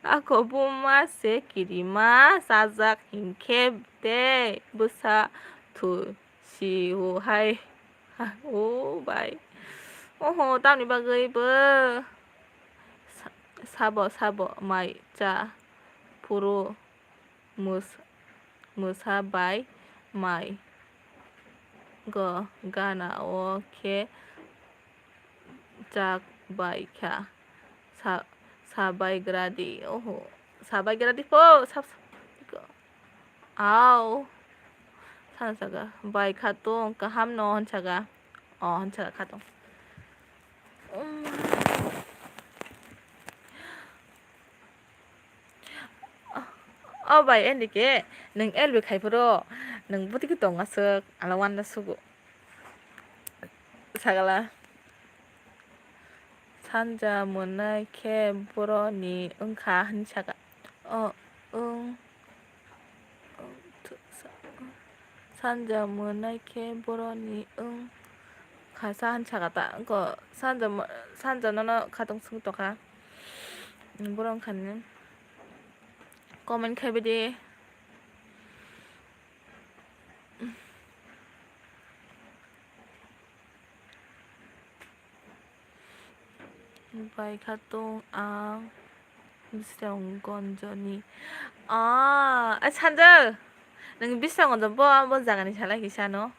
ako buma se kirima sajak hinkhe tei bwsa tho- Si o hai. O bai. Oho, tamni bagwi bo sa-, sabo, sabo mai cha phuru mwsa bai mai go gana o khe chak bai kha. Sa-, sabai gradi. Oho, sabai gradi po. Sab-, Aw. Sana saka, bai khatong, kaham no, hwn saka. O, hwn saka khatong. Um. O bai, N D K, nwng L B khai phuru, nwng bwtwi khe tong aswk, ala wanda sugo. Sagala. Sanja mwnai khe boroni wngkha hwn saka. O, wng, Sanja mwnai khe boroni wng kha sa hwn saka ta. Wngkha Sanja mo-, Sanja nono khatong swng tokha. Borok wngkha ni comment khai bidi. Bai kha tong ang Biswrang Gonjoni. Ah, a Sanja, nwng Biswrang Gonjo bo, bo jagani salai kisa no?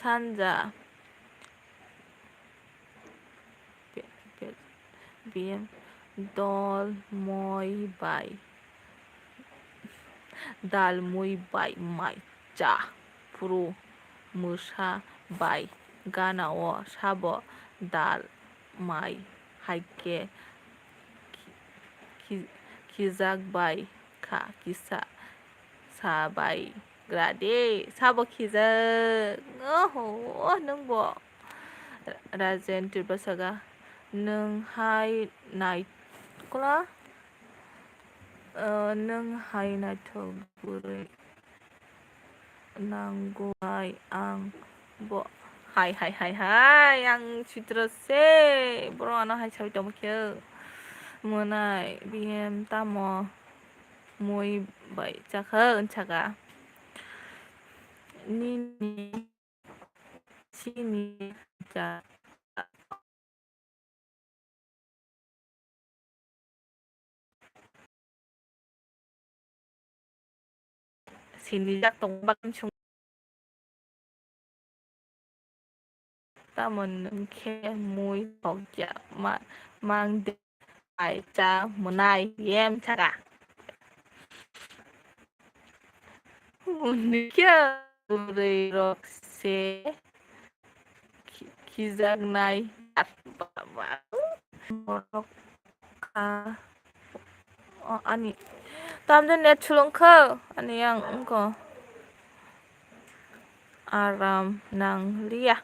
Sanja. Pe-, pe-, B M dol moi bai. Dal mui bai mai cha phuru mwsa bai gana o sabo dal mai hai khe khi-, khi-, khijak bai kha kisa sa bai gra de sabo khijak. Oho, nwng bo Rajen Tripura saga nwng hai nai kla. O, nwng hai naithok bwrwi nango hai ang bo hai, hai, hai, hai, ang chitra se borok ano hai sawi tongma khe mwnai B M tamo mui bai chakha wng saka nini chini cha. Sinijak tong bakni sung. Tamon wngkhe mui thokya ma-, mang de ai cha mwnai yem saka. Unikya bwrwi rok se khi-, khijaknai. Baba. Borok kha. O, ani. Tamjani net sulung kho. Ani yang wngkho. Aram nang liya.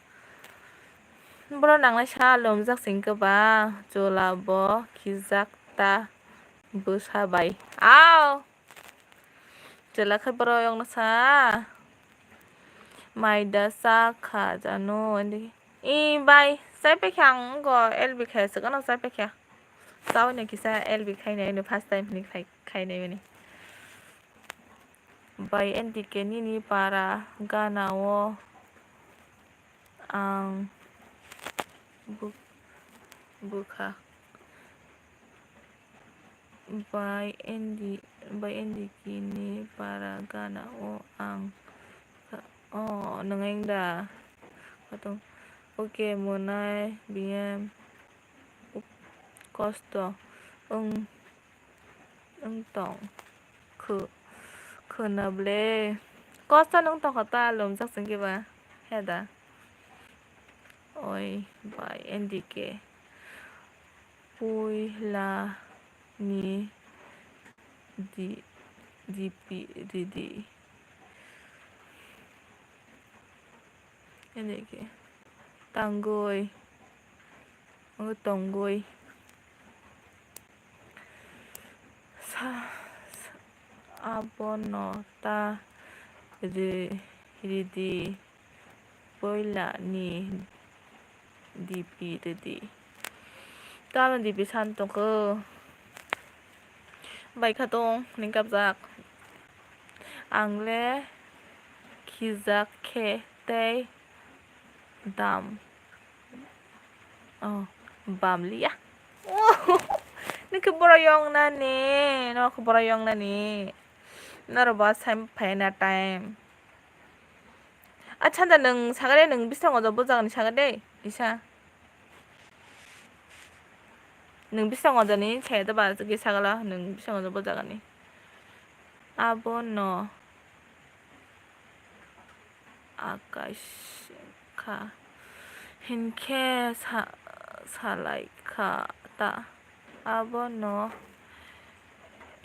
Boro nangnai sa lomjak sing khe ba. Chwla bo khijak ta bwsa bai. Ao. Chwla khe borok yokno sa. Maida sa kha jano, indi. I bai, chai paikha ang go L B khai se gano chai paikha. Chao ni kisa L B khai nai ni first time ni khai, khai nai ni. Bai N D K nini para gana o ang bu-, bwkha. Bai N D, bai N D K ni para gana o ang sa-, o, nwngai da. Khatung, okay, mwnai, B M, kosto, wng, wng tong, khw-, khwna ble. Kosto nwng tongkha ta, lomjak chwng khe ba, he da. Oi, bai, N D K. Puila ni di-, D P ridi. N D K. Tangwi. Tongwi. Sa-, sa-, abono ta ri-, ridi puila ni D P ridi. Tamo D P san tongkho. Bai kha tong ning kapjak. Ang le khijak khe tei dam. Oh, bam liya. Nokhe borok yong nani, nokhe borok yong nani. Norok bo sai phai na time. Acha da nwng sagade nwng bising ojo bujak ni sagade isa. Nwng bising ojo ni sagade ba ge sagala nwng bising ojo bujak ni. Abono. Akash kha. Hinkhe sa-, salai kha ta. Abono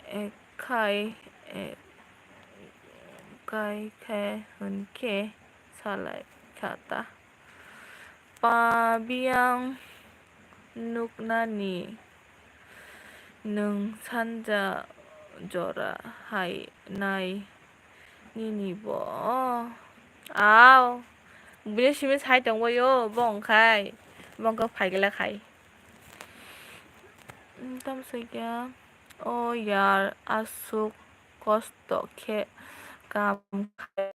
ekhai, ekhai khe hinkhe salai kha ta. Pa biyang nuknani nwng sanja jora hai nai nini bo. Ao, bini simi sai tongbaio, bo wngkhai, bo wngkha phaigla khai. Tamsai khe, o yar, aswk kosto khe kam khai.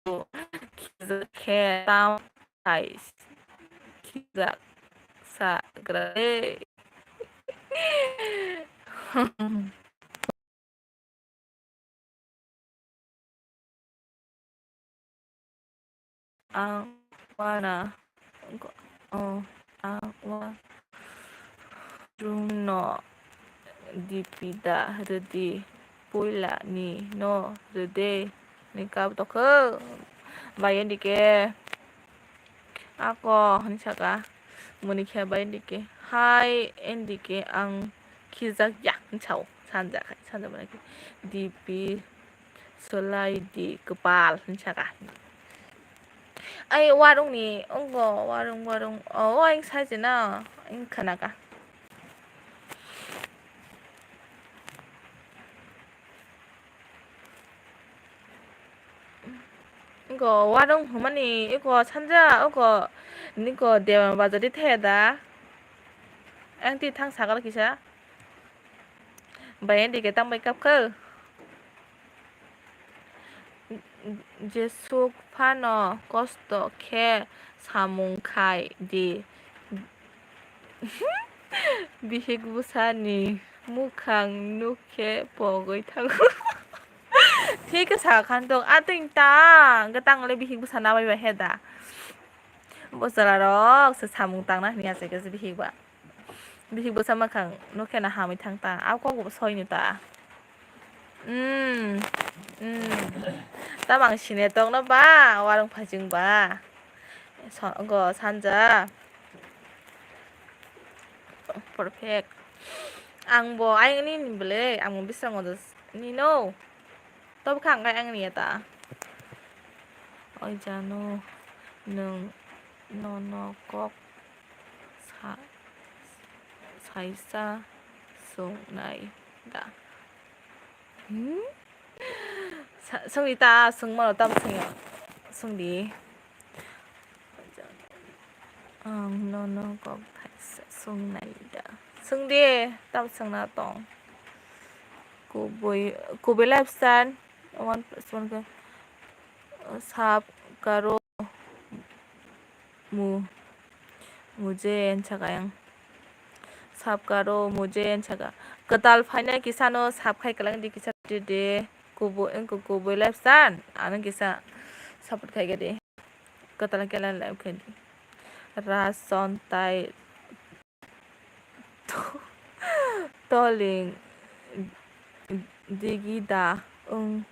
Khijak khe tam hai khijak sa gra de. Ang wana, oh, ang wa rung no dipida rwdi puila ni no rwde ni kab tokho. Bai N D K ako hwnwi saka, muni khe bai N D K hai N D K ang khijak ya hwnwi sao sanja khai sanja mani D P. Solai di kwpal hwnwi saka. Ai warung ni, wngo, warung, warung. O, o, ang sai se na, ang khana ka. Wngo, warung humani, iko sanja, iko, niko Dewan Bazar di thaya da. Ang ti thang sakal kisa. Bai N D K tang bai kap khe. Jesuk phano kosto khe samung khai di. Bihik bwsani mukhang nuk khe pogwi thango. Thik khe sa khan tok, a twi ta, hwnkhe tang le bihik bwsa nabai bai he da. Bo chwla rok se samung tangna hwnwi achai khe bihik ba. Bihik bwsa mwkhang nuk khe na hamwi thang ta, a kok bo soi no ta. Hmm, hmm. Tamo ang sini tongno ba, warung phajing ba. So, go sanja. Perfect. Ang bo ayang ni ni bele, ang bo bisrango dos ni no. Tobo kha ang ayang ni ta. Oi jano, nwng nono kok sa-, saisa swngnai da? Hmm? Sa-, swngdi ta, swngmano tamo swngya? Swngdi. Ang nono kok thaisa swngnai da? Swngdi, tamo swngna tong. Kubui, kubui lifestyle, one plus one khe, sap karo mu, mujhe hwnsa kha yang. Sap karo mujhe hwnsa kha. Kwtal phainai kisa no sap khai kwlang di kisa di de. Kubui, wngkha kubui lifestyle, ano kisa support khai khe di. Kwtal khe lai lai khe di. Rason tai toling digi da wng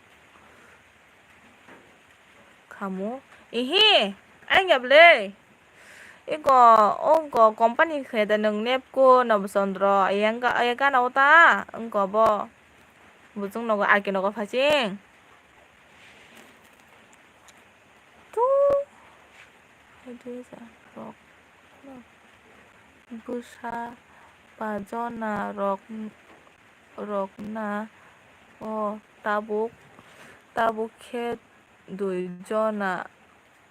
khamu. Ihi, ang ya bwle. Iko, ongko company khe da nwng Nepco, Nobchandra, ayang ga, ayang gana o ta, ongko bo. Bujung nogo, R K nogo phasing. Tu, hai dui sa, rok, bwsa, pajona, rok, rokna, o, tabuk, tabuk khe dui jona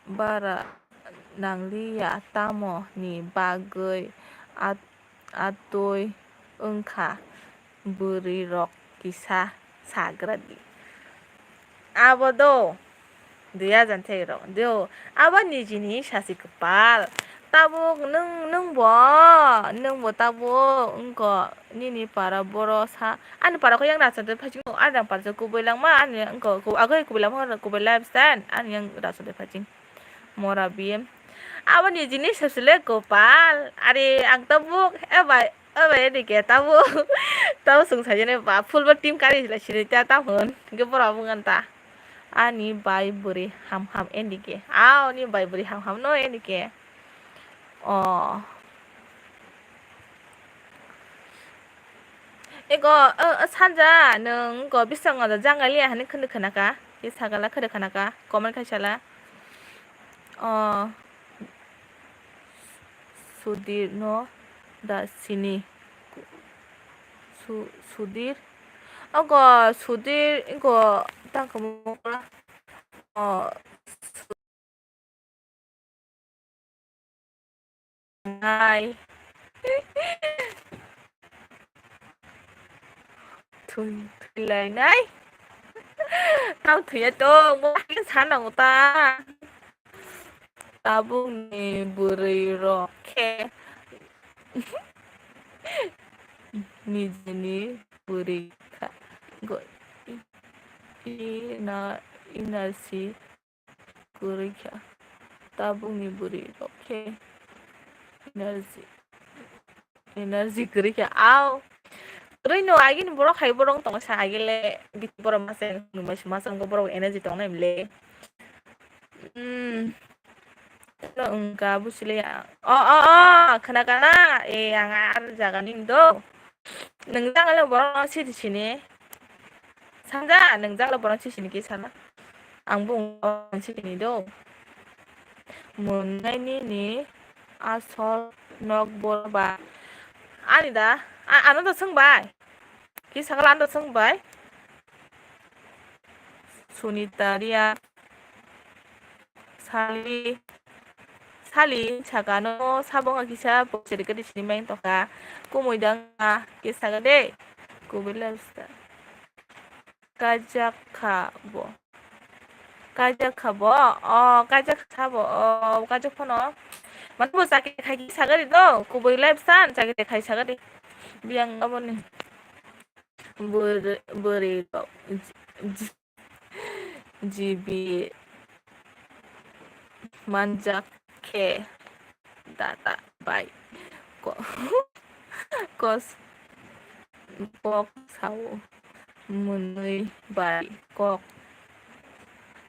bara nangliya, tamo ni bagwi at-, atwi wngkha bwrwi rok kisa sagra di. Abo do dui hajar thai rok do, abo nijini sasi kwpal. Tabuk nwng, nwng bo, nwng bo tabuk wngko nini para boro sa, ani para kho yang rasa de phajing, ani para kubui langma, ani wngko ku-, agoi kubui langma, kubui lifestyle, ani yang rasa de phajing. Mora biyem. Abo nijini sasile kopal. Are ang tabuk, e bai, e bai, edike tabuk. Tabuk sung sajene ba, full ba team kari sila siri ta tahun. Ge bora bungan ta. Ani bai buri ham ham edike. Ao ni bai buri ham ham no edike. O. Ego, o, o, sanja, nwng go bising o jangai liya hani khwna khwna ka. Ke sagala khwna khwna ka. Comment khai sala. O, Sudir no da sini. Su-, Sudir. Ogo Sudir, ego, tang kamo. O, Nai. Thui, thui lai nai. Tamo thwiya tong, bo khe sa nango ta. Tabukni bwrwi rok khe nijini bwrwi kha. Go-, i-, ina-, energy kwrwi kha. Tabukni bwrwi rok khe energy, energy kwrwi kha. Au. Kwrwi no agini borok hai borok tong sa agile biti borok masa nungmai suma sa borok energy tong nai le. Hmm. No wngkha buchili ya. O, o, o, khna kana? E, ang ar jaga ning do. Nung jang le borok no sidi sini. Sanja, nung jang le borok sidi sini ki sana. Ang bo wngkha sidi ni do. Monai nini asol nok bor ba. Ani da, a, ano da swng bai. Ki sakal ano da swng bai. Sunita Ria. Sali, Sali, sakano sabo wngkha kisa poster khe sini mai tongkha. Kumui dang khe sakha de. Kubui lifestyle. Kajak kha bo. Kajak kha bo. O, kajak kha bo. O, kajak phano. Mane bo chakri khai khe sakha de do. Kubui lifestyle chakri khai sakha de. Biyang aboni. Bwrwi, bwrwi rok. G B manjak khe data bai ko-, kos-, kok sao, mwnwi bai kok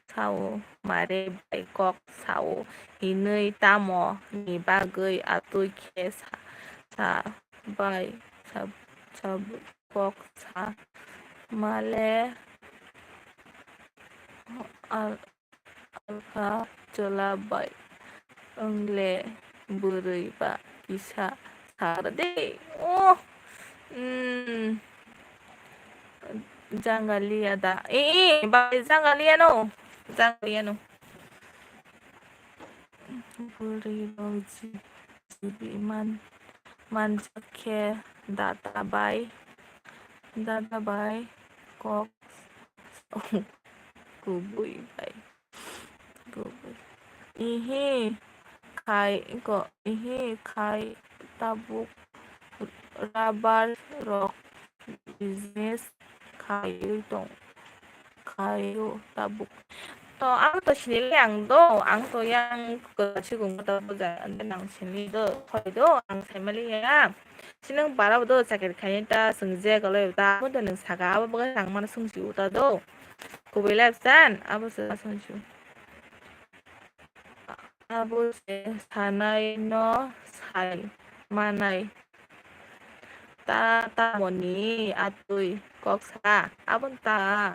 sao, mare bai kok sao, hinwi tamo ni bagwi atwi khe sa, sa bai, sa, sa, kok sa male al-, alkha chwla bai wngle bwrwi ba kisa sar de. Oh, mm, Jangaliya da. Eh, eh, bai Jangaliya no. Jangaliya no. Bwrwi rok ji-, jibi man-, manjak khe data bai, data bai kok kubui bai, kubui. Ihi khai ko, ihi khai tabuk rubber rok business khaiwi tong, khaio tabuk. To, ang to sinili ang do, ang to yang kwchwng ta buja, and then ang sinili do, khoi do, ang saimali ya. Sinang bara do, chakri khaini ta, swng je galai ta, abo do nwng saka, abo bagai ang mana swng si uta do. Kubui life san, abo se swng si. Abo se sanai no sai manai. Ta tamoni atwi kok sa abon ta.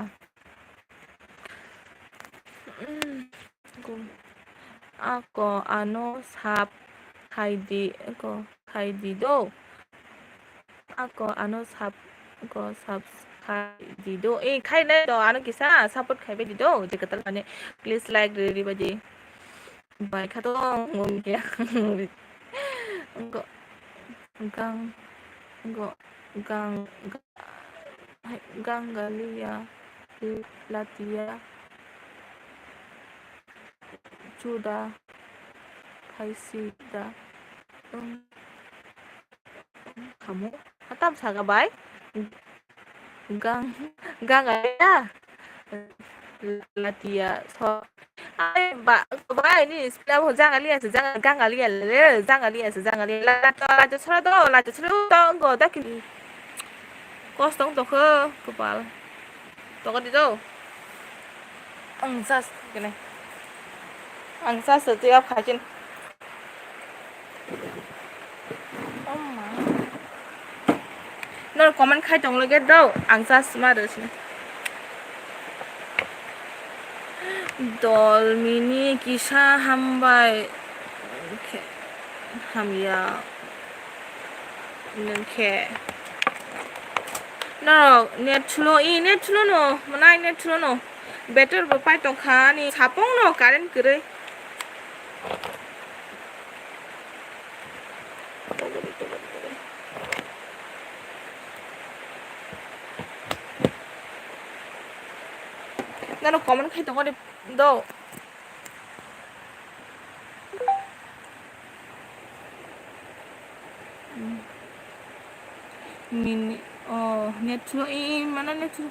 Ako ano sap khai di, ako khai di do. Ako ano sap, ako sap khai di do. Eh, khai nai do, ano kisa support khai bai di do. Je katal mane, please like ri ri bai di. Bai kha to wng ya. Go, gang, go, gang, gangaliya, latia, chuda, khaisida. Wng. Kamo? Atam saga bai? Gang, gang aya? Latia, so. Ai, ba, bai, ni, sila mo, jang alia, jang, gang alia, le, jang alia, jang alia. Lato, lato, sora do, lato, sora do, go, daki. Kos tong tokho, kopal. Tokho di do. Ang sas kene. Ang sas tu ya khakin. Oh ma. Nor comment khai tong loge do. Ang sas ma do sini. Dol mini kisa hambai. Hamya. Nungkhe. Norok net slow, i net slow no, mwnai net slow no. Battery bo pai tongkha ani sapung no current kwrwi. Nano comment khai tongo de do. Mini, oh, net slow, e, e, mano net slow.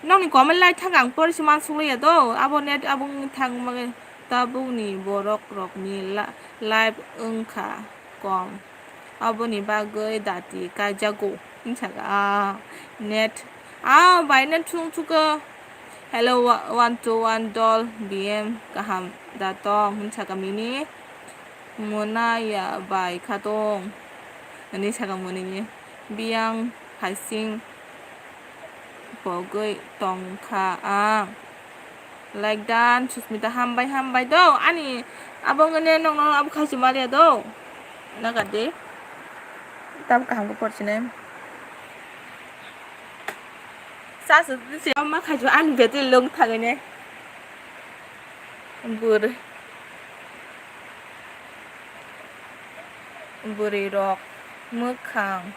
Nokni comment lai thang ang por si man sung ya do. Abo net abo thang mage tabuk ni borok rok ni la-, live wngkha kom. Aboni bagwi dati kaijago, hinsa ka, ah, net, ah, bai net sung suka. Hello, wa-, one two one dol, B M kaham da tong, hinsa ka mini. Mona ya bai kha tong, hinwi saka muni. Biyang haising pogwi tongkha ang. Like done, Susmita, hambai, hambai do. Ani abo ngene nokno abo khaisi maliya do. Naga de. Tam kaham ko porchine. Sa su si ma khaisi ani bete long thagene. Bur. Bwrwi rok mwkhang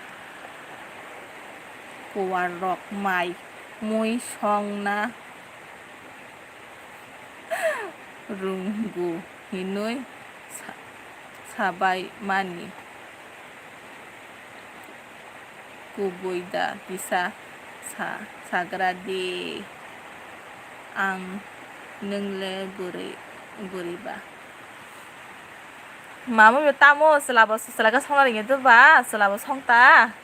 kuar rok mai mui songna rwngo hinwi sa-, sabai mani. Kubui da kisa sa-, sagra di. Ang nwng le bwrwi, bwrwi ba. Mamo yo tamo, chwla bo, chwla khe songna ringya do ba, chwla bo song ta.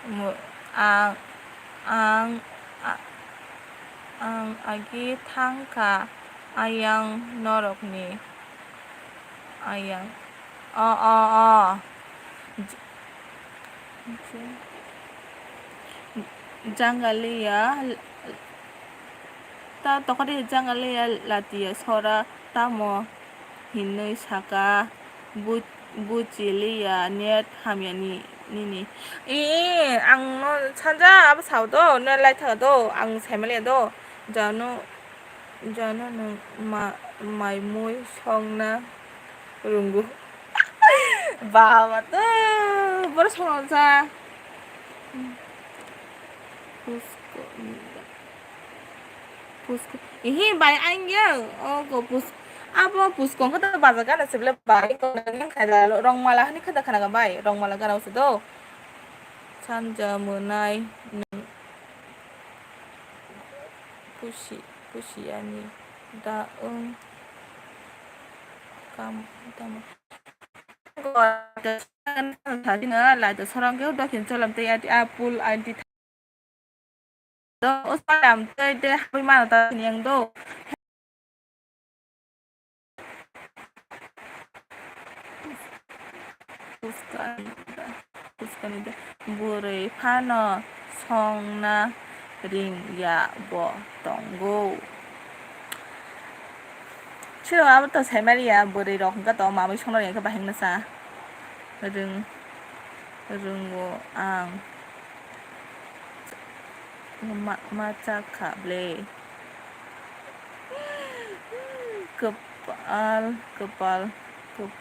Mo-, ang, ang, a-, ang agi thang kha, ayang norokni, ayang, o, o, o. J-, j-, jangaliya, ta tokode jangaliya latiya sora tamo hinwi saka, bu-, buchiliya net hamya ni, nini. E, e, ang no sanja abo sao do, net lai thaga do, ang saimaliya do, jano, jano nwng ma-, mai mui songna rwngo. Baba to, boro songna sa. Pusko. Pusko. Ihi bai angya. Ogo pus-, abo pusko khe to baja gana se bele bai. Rongmala hani khada khana ga bai. Rongmala gana se do. Sanja mwnai nwng pusi, pusi ani da wng kam tamo. Laito sorang khe dokin cholam tei ati a pul anti do o salam tei de habwi mano ta yang do. Puskani da, puskani da. Bwrwi phano songna ringya bo tongo. Siro abo to saimaliya, bwrwi rok hwnkha to mamwi songna ringya khe bahai wngna sa. Rwng, rwngo ang. Ma, ma chakha ble. Kwpal, kwpal, kwp-,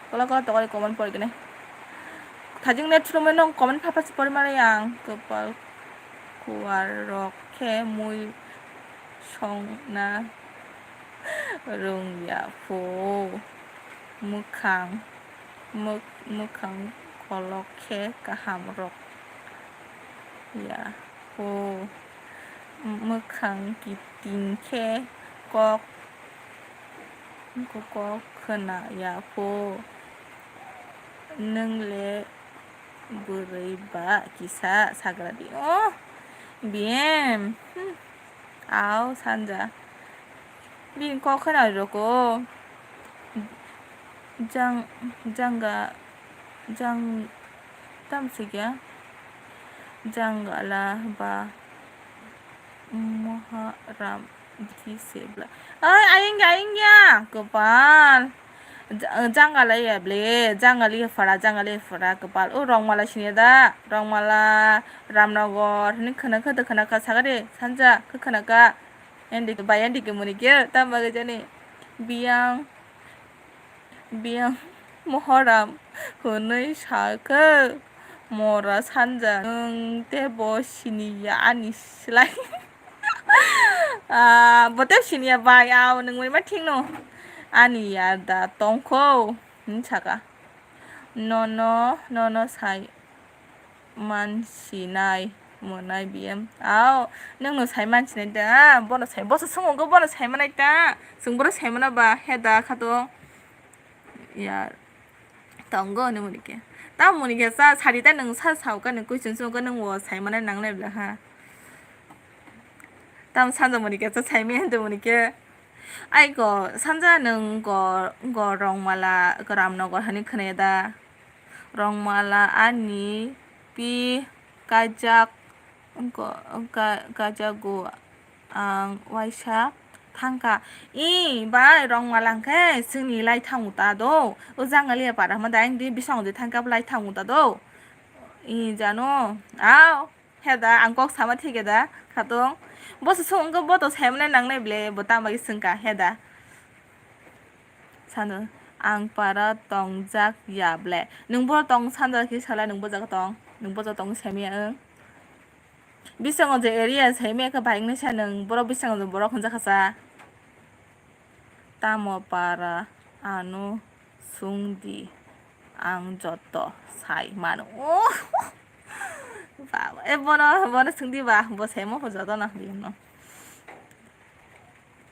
kwpal kwpal tokoli comment pori kene. Thajing net chwrwngmani nong comment pha pha se pori mali ang. Kwpal kuar rok khe mui songna rwngya pho. Mwkhang, mwk-, mwkhang kolok khe kaham rok ya pho. Mwkhang kiting khe kok, kok khna ya pho. Nwng le bwrwi ba kisa sagra di. Oh, B M. Hmm. Au sanja. Bini kok khna roko. Jang, jangga, jang, tam sikya. Janggala ba. Moharam di sebla. Ai, aying, aying ya, kwpal. Ja-, jangalai ya ble, jangali phara, jangali phara, kwpal. O Rongmala sini da, Rongmala, Ramnagar, hini khana kha, da khana kha, sagade, sanja, kha khana kha. Endi ke, bai endi ke muni ke, tamba ke jani. Biyang. Biyang Mohoram hwnwi sa khe Mora sanja, nwng tei bo siniya ani slai. Ah, bo tei siniya bai, ao nwng bai ma thikno. Ani yar da tongkho, hin saka. Nono, nono sai mansinai, mwnai biyem. Ao, nwngno sai mansinai da, bono sai, boso swngo, bono sai manai ta. Chwng bono sai mana ba, he da khato. Yar. Tongo hwnwi muni khe. Tamo muni khe cha sari ta nwng sa sao ka nwng question song ka nwng o sai mane nang le bla ha. Tam sanja muni khe cha sai me hande muni khe. Ai go sanja nwng go go Rongmala Ramnagar hani khne da. Rongmala ani pi kajak Wngkha, wngkha, kajago ang waisa thangkha. I bai, Rongmala hwnkhe chwngni lai thango ta do. O Jangalia para hwnba da, ang di bisong di thangkha lai thango ta do. I jano. Ao, he da, ang kok sama thike da, khatong. Boso song wngkha, bo to saimane nangnai ble, bo tamo bagwi swngkha, he da. Sano, ang para tongjak ya ble. Nwng bo tong sanja khe sala, nwng bo jaga tong. Nwng bo jaga tong saimaya wng. Bisango je area saimaya khe bahai wngnai sa nwng, borok bisango je borok hwnjak kha sa. Tamo para ano sung di, ang joto sai mano. Oh! Baba, e bono, bono sung di ba, bo saimo pho joto no, bini no.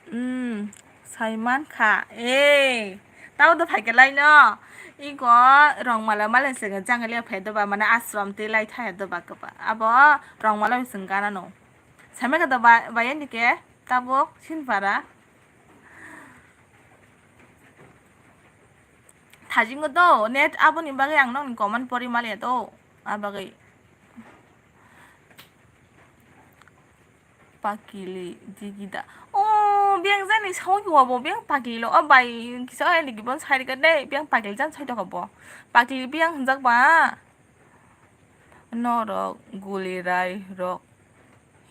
Hmm, sai man kha. Ei, tamo do phai khe lai no. Iko Rongmala malen se Jangalia phai do ba, mane ashram tei lai thai do ba khe ba. Abo Rongmala se gana no. Sai man kha do ba, ba yani khe tabuk sin para. Thajingo do, net aboni bagwi ang nokni comment pori maliya do. A bagwi. Pakili digida. O, biyang jani sawi wa bo biyang pakili lo. O bai, kisa ai ligi bon sai ka de, biyang pakili jan sai to bo. Pakili biyang hwnjak ba. Norok guli rai rok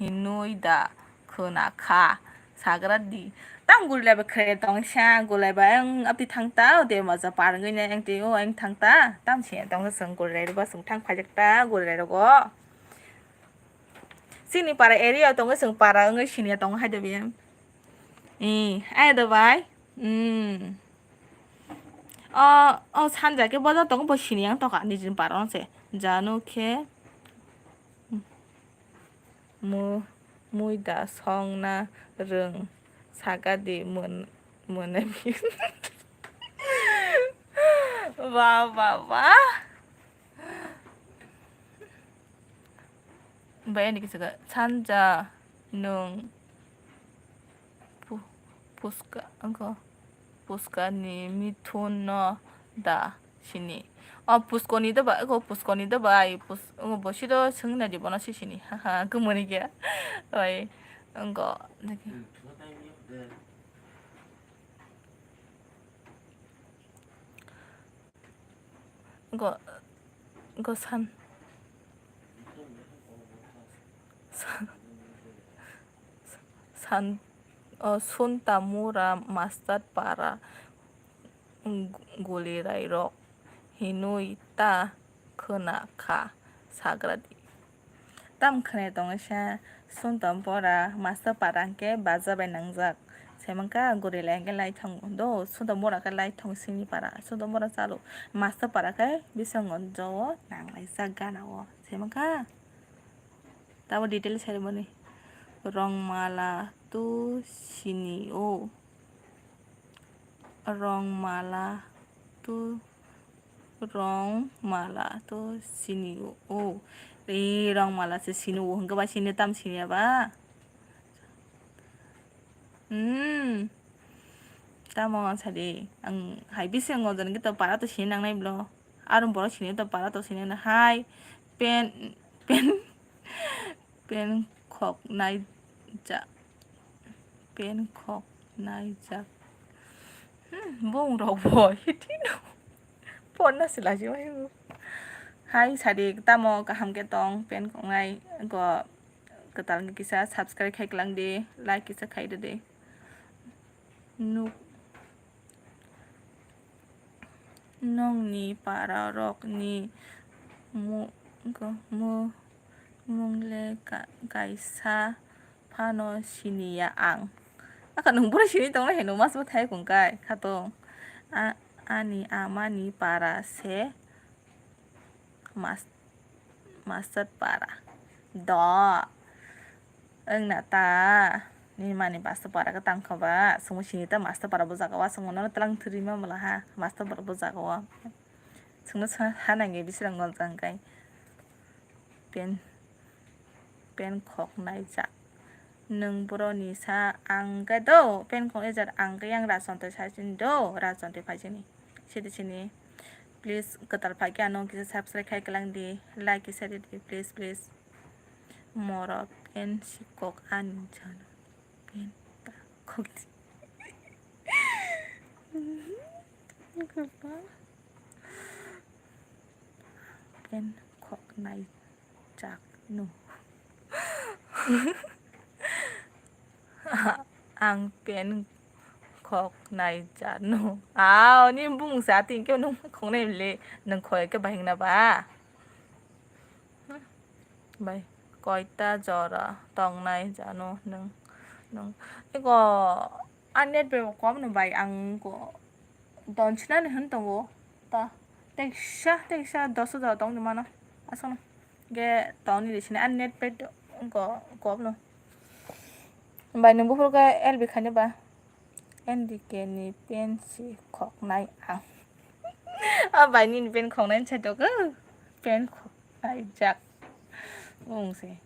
hinui da khwna kha sagra di. Tam guli rai ba khe tong sa, guli rai ba ang apti thang ta, o de maja par ngui na ang te o ang thang ta. Tam se tong sa guli rai ba sung thang phajak ta guli rai rogo. Chini para area tongo, chwng para wngwi siniya tongo hai do biyang. Eh, ai do bai. Hmm. O, o sanja khe boja tongo, bo siniya wng tongkha nijini para wng se. Jano khe mu-, muida songna rwng sakadi mun-, mwnai. Ba, ba, ba. Bai ani kisa sanja nwng pu-, puska, angko puska ni mithun no da sini. O pusko ni da ba, ko pusko ni da ba, ai pus-, o bo si do swng na di bono si sini. Ha ha, gumuni kya. Oi, angko. Go, go san, san, san, o, Suntamura Master Para, gu-, guli rai rok hinui ta khwna kha sagra di. Tam khwnai tongo sa, Suntam pora master para hwnkhe baja bai nangjak. Saimankha guri lai hwnkhe lai thang do, Suntam pora khe lai thang sini para, Suntam pora chalo master para khe bisango jo nang lai jak gana o. Saimankha tabo detail sai mani. Rongmala to sini o. Rongmala to Rongmala to sini o. E, Rongmala se sini o hwnkhe ba sini tam sini ba. Hmm. Tamo sadi ang hai bisingo jan kito para to sini nangnai blo. Aro borok sini to para to sini na hai pen, pen, pen khok nai ja. Pen khok nai jak. Hmm, bong rok bo hiti no. Ponna se laji mai bo. Hai sadi tamo kaham ke tong pen khok nai go kwtal kisa subscribe khai klang di, like kisa khai di. Nuk Nongni para rok ni mu-, Ko-, mu-, mung le ka-, kaisa phano siniya ang. Aka nwng boro sini tongnai hai nwng mas bo thai kung kai kha tong. A-, ani amani para se mas-, master para. Do. Wng na ta. Nini mani master para ka tang kha ba. Sungmo sini ta master para bo jaga wa sungmo no tlang thri ma mala ha. Master para bo jaga wa. Sungno sa-, ha nang ge bisrang gon jang kai. Pen, pen khok nai jak. Nwng boroni sa ang khe do, pen khok nai jak ang khe yang Rajon twi sa sini do, Rajon twi phai sini. Sidi sini. Please, kwtal phai khe ano kisa subscribe khai kwlang di, like kisa di, please, please. Moro pen si kok ani jano. Pen ta khok di. Kwbang. Pen khok nai jak no. Ang pen khok nai jak no. Aw, ni bung sa tin khe nung khok nai le, nung khoi khe bahing na ba. Bai, koita jora tongnai jano nwng, nwng. Ego, a net bai bo kom no bai, ang go don sinani hin tongo. Ta, teksa, teksa dos jora tong di mano. Aswkno. Ge tong ni di sini, a net bai do, go, kom no. Bai, nwng buphuru khe L B khaini ba? N D K ni pen si khoknai ang. A bai nini pen khoknai sai tok, pen khoknai jak. Bung se.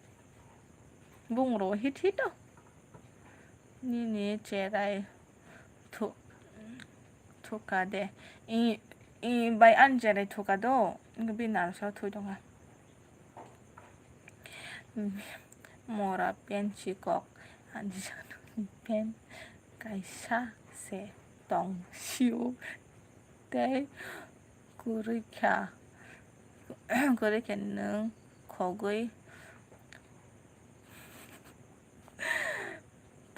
Bung ro hit hit o. Nini cherai thu-, thuka de. I, i bai an cherai thuka do. Bi nal so thui tonga. Mora pen chikok, ani jano ni pen kaisa se tong sio tei kwrwi kha, kwrwi khe nwng khogwi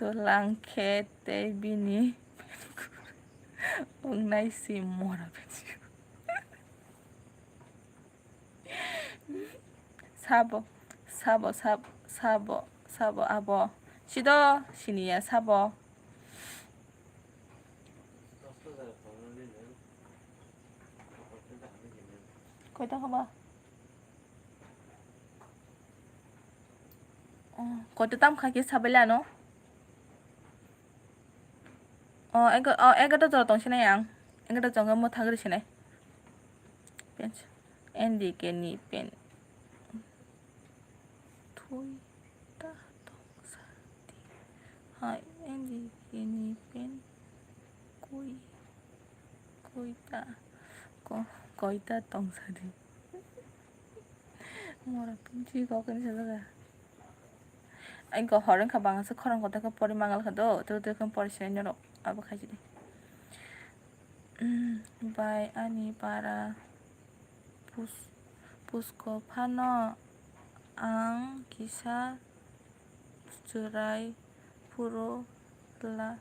twlang khe tei bini wngnai si mora pen chikok. Sabo, sabo, sab-, sabo, sabo, abo. Sido, siniya, sabo. Koita kha ba? Oh, koita tam kha khe sabai lano? Oh, ego-, oh, egato jora tong sinai ang. Egato jora mwthang ri sinai. Pen, N D K ni pen. Thui ta tong sa di. Hai, N D K ni pen. Kui. Kui ta. Ko-, koi ta tong sa di. Mora pen chikok ni sa jaga. Ai go hor wngkha bang se khorang kotor khe pori mangal kha do, tei tei khe pori sinai norok abo khai sidi. Bai ani para pus-, pusko phano ang kisa chwrai phuru la-,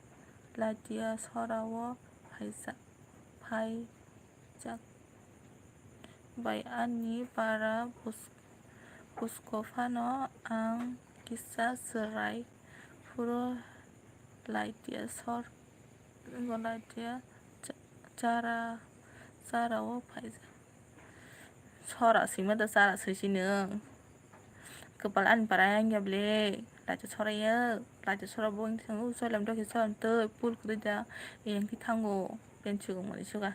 latia sorao phaisa-, phai jak bai ani para bus-, busko phano ang kisa chwrai phuru laitiya sor, laitiya cha-, chara, chara o phaijak. Sora swima da chara swi sini. Kwpal ani para yang ya ble. Laito sora ya, laito sora bo wng thang u, soilam dokhe soilam tei pul kwrwi da yang khe thango, pen chukung mani suga.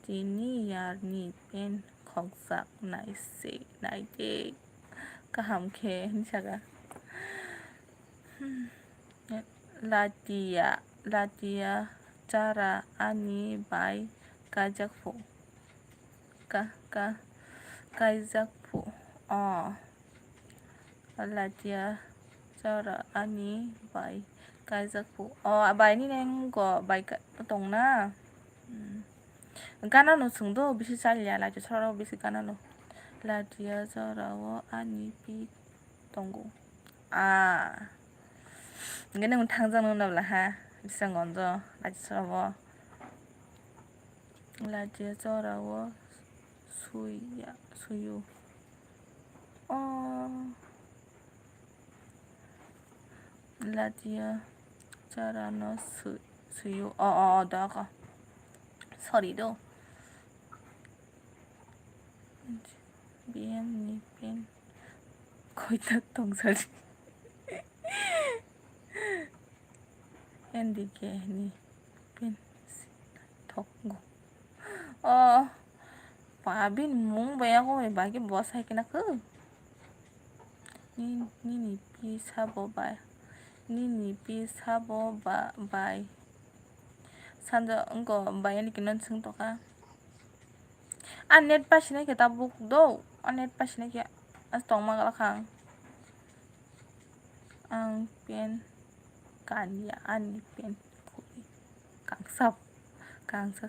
Tini yarni pen khokjak nai se, nai de. Kaham khe hinwi saka. Latia, latia chara ani bai kaijak phu. Ka, ka, kaijak phu. Oh. Latia chara ani bai kaijak phu. Oh, bai ni neng go bai ka-, tong na? Hmm. Gana no chwng do, bisi chaliya, latia chara o bisi gana no. Latia chara o ani pi tongo. Ah. Nge nung thangjak nung nabla ha. Bisa ngonjo, latia chara o. Latia chara o suiya, suyu. O latia chara no swi-, swio. O, o, o, da ka. Sorry do. B M ni pen. Koita tongsari. N D K ni pen. Thok go. O. Ba, bini mung bai ako bai bagi bo sai kena ko. Ni, nini pi sabo bai. Nini pi sabo ba, bai. Sanja wngko bai ani kinan swng toka. A net pasinai khe tabuk do. A net pasinai khe as tongma gala khang. Ang pen kanya ani pen khuli kangsa, kangsa,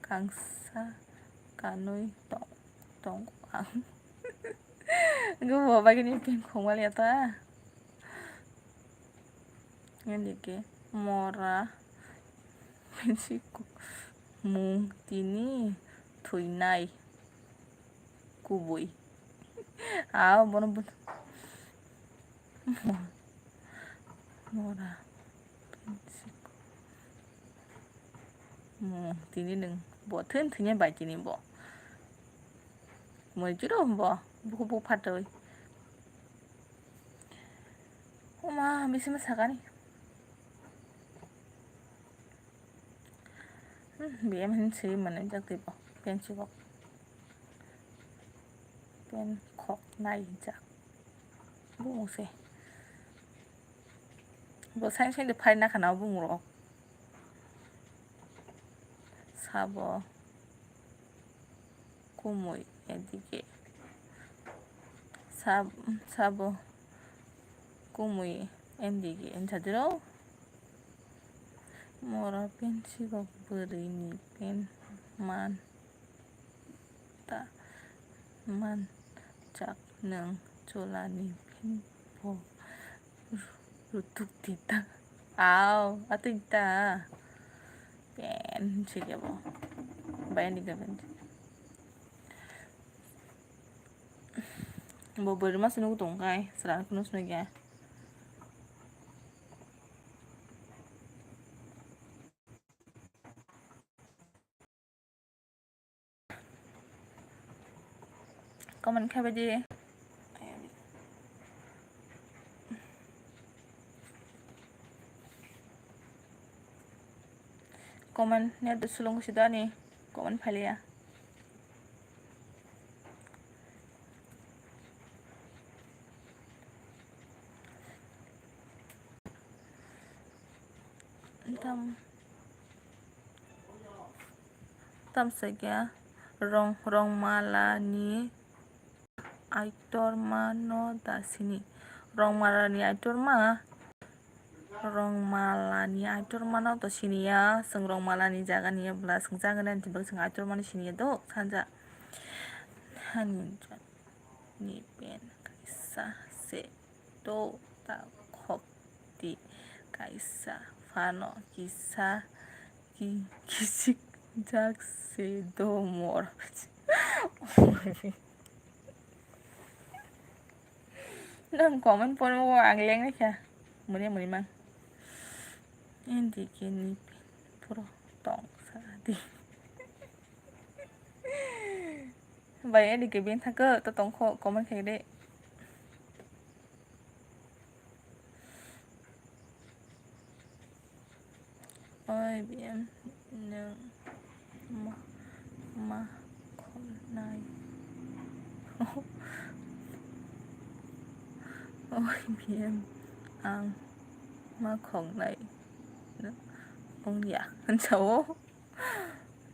kangsa kanui tong, tong ang. Gu bo bagini pen khongwal ya ta. Ani ke mora pen si ku-, mung tini thuinai kubui. Aw, bono but-, mora. Mo, tini nwng bo thun thungya bai tini bo. Moi juro bo, buku bu phatoi. Oma, bisi ma sakani. Hmm, B M hin swi mane jak tei bo, pen si kok. Pen khok nai jak. Bumung se. Bo sain sain de phai na khana bumung rok. Sabo. Kumui, edige. Sab-, sabo. Kumui, edige. Enchadiro. Mora pen si kok bwrwi ni pen man. Ta man chak nwng chwla ni phin bo rutuk tita. Aw, atwi ta. Pen si kebo. Bai ni gaben. Bo bwrwi ma sunu tong kai, sra kunu sunu ya. Comment khabaidi. Comment net sulung sidani comment phaliya. Tam, tam sakya rong, rong mala ni aitorma no da sini. Rong mala ni aitorma. Rongmalani aitormano to siniya, chwng Rongmalani jaga niya bwla swngchang gwnani, tini bagwi chwng aitormani siniya do sanja. Hani ni pen kaisa se do ta khok di kaisa phano kisa ki kisik jak se do mor. Nang comment pono ang leng kha. Muni muni mang. N D K ni puro tong sa di. Bai N D K bin thaka to tong kho comment khai de. Oi, B M nwng ma, ma khoknai. Oi, B M ang ma khoknai. Wng ya, hwn sao.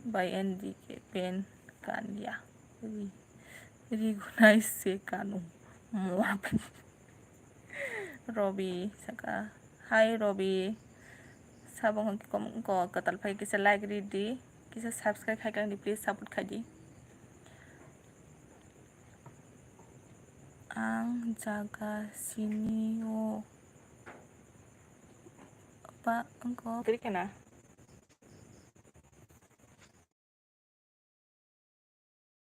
Bai N D K pen kan ya. Ri-, rigunai se kanu. Mor. Robi saka, "Hi Robi." Sabo hwn kom-, ko kwtal phai kisa like ri di, kisa subscribe khai kang di, please support khai di. Ang jaga sini o. Ba, angko. Kiri kena.